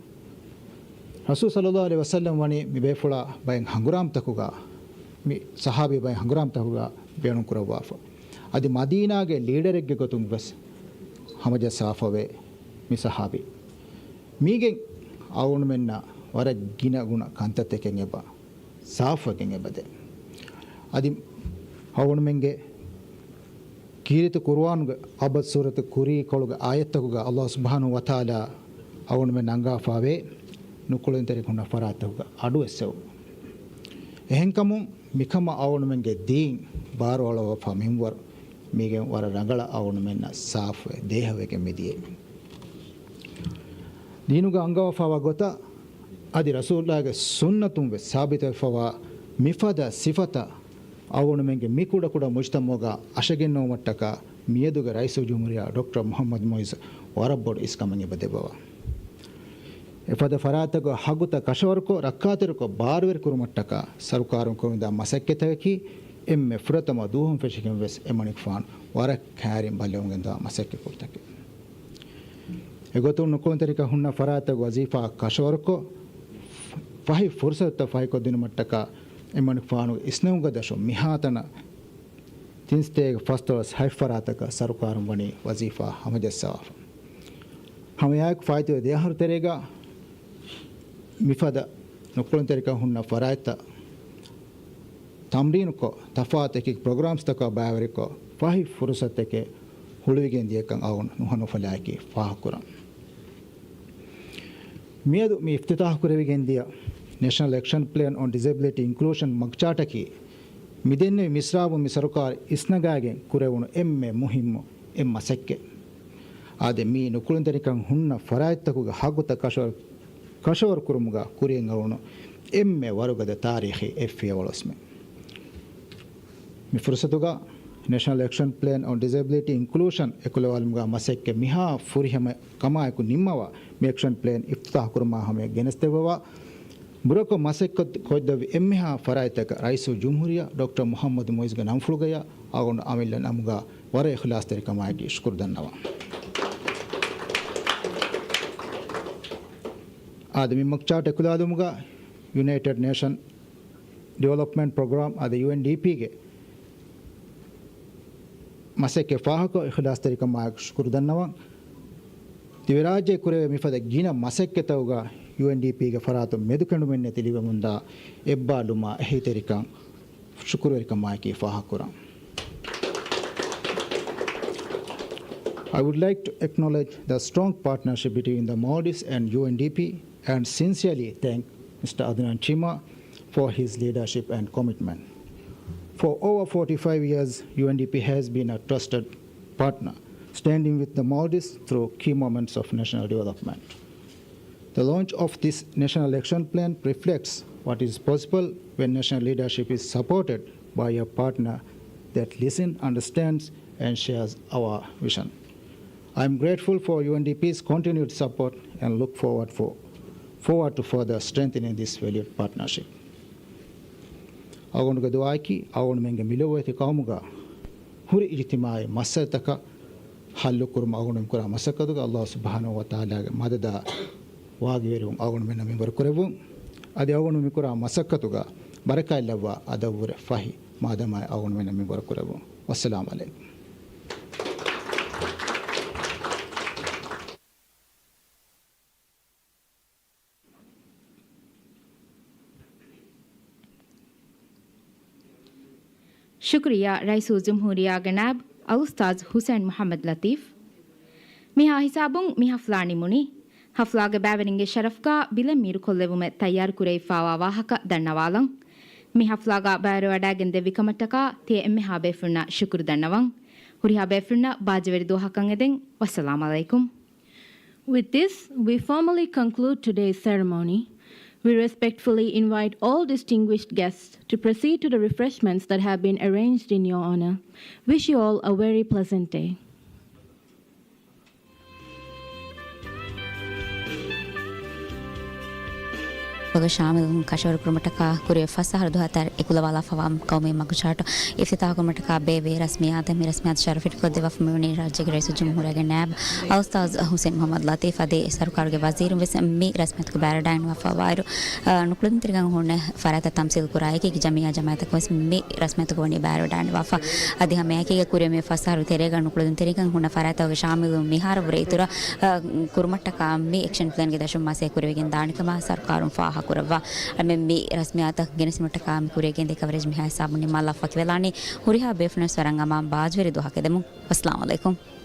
ރަސޫލު ޞައްލައްލާހު ޢަލައިހި ވަސައްލަމް ވަނީ މި ބޭފުޅާ ބައެއް ހަނގުރާމަތަކުގަ، މި ޞަޙާބީ ބައެއް ހަނގުރާމަތަކުގަ ބޭނުންކުރައްވާފަ. އަދި މަދީނާގެ ލީޑަރެއްގެ ގޮތުން ވެސް ހަމަޖައްސާފަވޭ މި ސަހާބީ. މީގެން އަޅުގަނޑުމެންނަށް ވަރަށް ގިނަ ގުނަ ކަންތައްތަކެއް އެބަ ސާފުވެގެން އެބަދޭ. އަދި އަޅުގަނޑުމެންގެ ކީރިތި ޤުރުއާނުގެ އަބަދު ސޫރަތު ކުރީކޮޅުގެ އާޔަތްތަކުގަ އައްލާހު ސުބްޙާނަހު ވަތަޢާލާ އަޅުގަނޑުމެން އަންގާފަވޭ ނުކުޅެންތެރިކަން ހުންނަ ފަރާތްތަކުގަ އަޑު އެއްސެވުން. އެހެންކަމުން މިކަމަށް އަޅުގަނޑުމެންގެ ދީން ބާރުއަޅަވާފަ މިންވަރު މީގެން ވަރަށް ރަނގަޅަށް އަޅުގަނޑުމެންނަށް ސާފުވެ ދޭހަވެގެން މިދިޔައީ. ދީނުގަ އަންގަވާފަވާ ގޮތަށް އަދި ރަސޫލާގެ ސުންނަތުން ވެސް ސާބިތުވެފަވާ މިފަދަ ސިފަތައް އަޅުގަނޑުމެންގެ މި ކުޑަކުޑަ މުޖްތަމަޢުގަ އަށަގެންނެވުމަށްޓަކާ މިއަދުގެ ރައީސުލްޖުމްހޫރިއްޔާ ޑޮކްޓަރ މުޙައްމަދު މުޢިއްޒު ވަރަށް ބޮޑު އިސްކަމެއް އެބަ ދެއްވަވާ. އެފަދަ ފަރާތްތަކުގެ ހައްގުތައް ކަށަވަރުކޮށް، ރައްކާތެރިކޮށް، ބާރުވެރިކުރުމަށްޓަކާ ސަރުކާރުން ކުރަމުންދާ މަސައްކަތްތަކަކީ އެންމެ ފުރަތަމަ ދުވަހުން ފެށިގެން ވެސް އެމަނިކުފާނު ވަރަށް ކައިރިން ބައްލަވަމުން ގެންދަވާ މަސައްކަތް ކުރުތަކެއް. އެގޮތުން ނުކުޅެންތެރިކަން ހުންނަ ފަރާތްތަކުގެ ވަޒީފާ ކަށަވަރުކޮށް، ފަހި ފުރުސަތުތައް ފަހިކޮށްދިނުމަށްޓަކާ އެމަނިކުފާނުގެ އިސްނެވުމުގެ ދަށުން މިހާތަނަށް ތިން ސަތޭކަ ފަސްދޮޅަސް ހަތް ފަރާތަކަށް ސަރުކާރުން ވަނީ ވަޒީފާ ހަމަޖައްސަވާފަ. ހަމައެއާއެކު ފާއިތުވެ ދެއަހަރު ތެރޭގަ މިފަދަ ނުކުޅެންތެރިކަން ހުންނަ ފަރާތްތައް ތަމްރީނުކޮށް، ތަފާތު އެކި ޕްރޮގްރާމްސްތަކާ ބައިވެރިކޮށް، ފަހި ފުރުސަތެކޭ ހުޅުވިގެން ދިޔަކަން އަޅުގަނޑު ނުހަނުފަލާއެކީ ފާހަގަކުރަން. މިއަދު މި އިފްތިތާޙު ކުރެވިގެންދިޔަ ނޭޝަނަލް އެކްޝަން ޕްލޭން އޮން ޑިސެބިލިޓީ އިންކްލޫޝަން މަގްޗާޓަކީ، މިދެންނެވި މިސްރާބު މި ސަރުކާރު އިސްނަގާގެން ކުރެވުނު އެންމެ މުހިއްމު އެއް މަސައްކަތް. އާދެ، މީ ނުކުޅެންތެރިކަން ހުންނަ ފަރާތްތަކުގެ ހައްގުތައް ކަށަވަރު، ކަށަވަރު ކުރުމުގަ ކުރިއަށް އަޅުނު އެންމެ ވަރުގަދަ ތާރީޚީ އެއް ފިޔަވަޅު އޮސްމެ. މި ފުރުސަތުގަ ނޭޝަނަލް އެކްޝަން ޕްލޭން އޮން ޑިސެބިލިޓީ އިންކްލޫޝަން އެކުލަވާލުމުގަ މަސައްކަތް މިހާ ފުރިހަމަ ކަމާއެކު ނިންމަވާ، މި އެކްޝަން ޕްލޭން އިފްތިތާޙު ކުރުމާ ހަމަޔަށް ގެނެސްދެއްވަވާ، ބުރަކޮށް މަސައްކަތް ކޮށްދެއްވި އެންމެހާ ފަރާތްތަކަށް ރައީސުލްޖުމްހޫރިއްޔާ ޑޮކްޓަރ މުޙައްމަދު މުޢިއްޒުގެ ނަންފުޅުގަޔާ އަޅުގަނޑު އަމިއްލަ ނަމުގަ ވަރަށް އިޚްލާޞްތެރިކަމާއެކީ ޝުކުރު ދަންނަވަން. އާދެ، މި މަގްޗާޓް އެކުލާލުމުގަ ޔުނައިޓެޑް ނޭޝަން ޑިވެލޮޕްމަންޓް ޕްރޮގްރާމް އަދި ޔޫއެންޑީޕީގެ މަސައްކަތް ފާހަގަކޮށް އިޚްލާޞްތެރިކަމާއެކު ޝުކުރު ދަންނަވަން. ދިވެރާއްޖެ ކުރެވޭ މިފަދަ ގިނަ މަސައްކަތަކުގަ ޔޫއެންޑީޕީގެ ފަރާތުން މެދުކެނޑުމެއްނެތި ލިބެމުންދާ އެއްބާލުމާ އެހީތެރިކަން ޝުކުރުވެރިކަމާއެކީ ފާހަގަކުރަން. I would like to acknowledge the strong partnership between the Maldives and U N D P and sincerely thank Mister Adnan Chima for his leadership and commitment. For over forty-five years, U N D P has been a trusted partner, standing with the Maldives through key moments of national development. The launch of this National Action Plan reflects what is possible when national leadership is supported by a partner that listens, understands, and shares our vision. I am grateful for U N D P's continued support and look forward for, forward to further strengthening this valued partnership. އަޅުގަނޑުގެ ދުޢާއަކީ އަޅުގަނޑުމެންގެ މިލޮބުވެތި ޤައުމުގަ ހުރި އިޖްތިމާޢީ މައްސަލަތަކަށް ޙައްލުކުރުމަށް އަޅުގަނޑު މިކުރާ މަސައްކަތުގަ އައްލާހު ސުބްޙާނަހު ވަތަޢާލާގެ މަދަދާ ވާގިވެރިވުން އަޅުގަނޑުމެންނަށް މިންވަރު ކުރެއްވުން. އަދި އަޅުގަނޑު މިކުރާ މަސައްކަތުގަ ބަރަކާތްލައްވާ އަދަބުވެރި ފަހި މާދަމާއެއް އަޅުގަނޑުމެންނަށް މިންވަރު ކުރެއްވުން. ވައްސަލާމު ޢަލައިކުމް. ޝުކުރިއްޔާ ރައީސުލްޖުމްހޫރިއްޔާގެ ނާއިބު އަލްއުސްތާޛު ޙުސައިން މުޙައްމަދު ލަތީފް. މިހާ ހިސާބުން މި ޙަފްލާ ނިމުނީ. ޙަފްލާގެ ބައިވެރިންގެ ޝަރަފުގަ ބިލެއް މީރުކޮށްލެއްވުމަށް ތައްޔާރުކުރެވިފައިވާ ވާހަކަ ދަންނަވާލަން. މި ޙަފްލާގަ ބައިވެރިވެވަޑައިގެން ދެއްވިކަމަށްޓަކާ ތިޔަ އެންމެހާ ބޭފުޅުންނަށް ޝުކުރު ދަންނަވަން. ހުރިހާ ބޭފުޅުންނަށް ބާއްޖަވެރި ދުވަހަކަށް އެދެން. ވައްސަލާމު ޢަލައިކުމް. With this, we formally conclude today's ceremony. We respectfully invite all distinguished guests to proceed to the refreshments that have been arranged in your honor. Wish you all a very pleasant day. ގޮތް ޝާމިލުވުން ކަށަވަރު ކުރުމަށްޓަކާ ކުރެވޭ ފަސް އަހަރު ދުވަހަށް އެކުލަވާލާފަވާ ޤައުމީ މަގުޗާޓު އިފްތިތާޙު ކުރުމަށްޓަކާ ބޭއްވި ރަސްމިއްޔާތެއް މި ރަސްމިއްޔާތު ޝަރަފު ފިޓްކޮށްދެއްވާފަ މިވަނީ ރާއްޖޭގެ ރައީސުލްޖުމްހޫރިއްޔާގެ ނައިބު އަލްއުސްތާޛު ޙުސައިން މުޙައްމަދު ލަޠީފް އަދި ސަރުކާރުގެ ވަޒީރުން ވެސް މި ރަސްމިއްޔާތުގެ ބައިވެރިވެވަޑައިގަންނަވާފަވާއިރު، އަ، ނުކުޅެދުންތެރިން ހުންނަ ފަރާތްތައް ތަމްސީލް ކުރާ އެކި ޖަމިއްޔާ ޖަމާއަތަކުން ވެސް މި ރަސްމިއްޔާތުގަ ވަނީ ބައިވެރިވަޑައިގަންނަވާފަ. އަދި ހަމައެކީގަ ކުރެވޭ ފަސް އަހަރު ތެރޭގަ ނުކުޅެދުންތެރިން ހުންނަ ފަރާތްތަކުގެ ޝާމިލުވުން މިހާރު ވުރެ އިތުރަށް، އަ، ކުރުމަށްޓަކާ މި އެކްޝަން ޕްލޭންގެ ދަށުން މަސައްކަތް ކުރެވިގެން ދާނެ ކަމަށް ސަރުކާރުން ފާހަގަކުރައްވާ. އަދި މި ރަސްމިއްޔާތަށް ގެނެސްދިނުމަށްޓަކާ މި ކުރިޔަށް ގެންދިޔަ ކަވަރޭޖް މިހާ ހިސާބުން ނިންމާލާފަ ވަކިވެލާނީ. ހުރިހާ ބޭފުޅުން ވަރަށް އަމާން ބާއްޖަވެރި ދުވަހަކަށް އެދެމުން. ވައްސަލާމް ޢަލައިކުމް.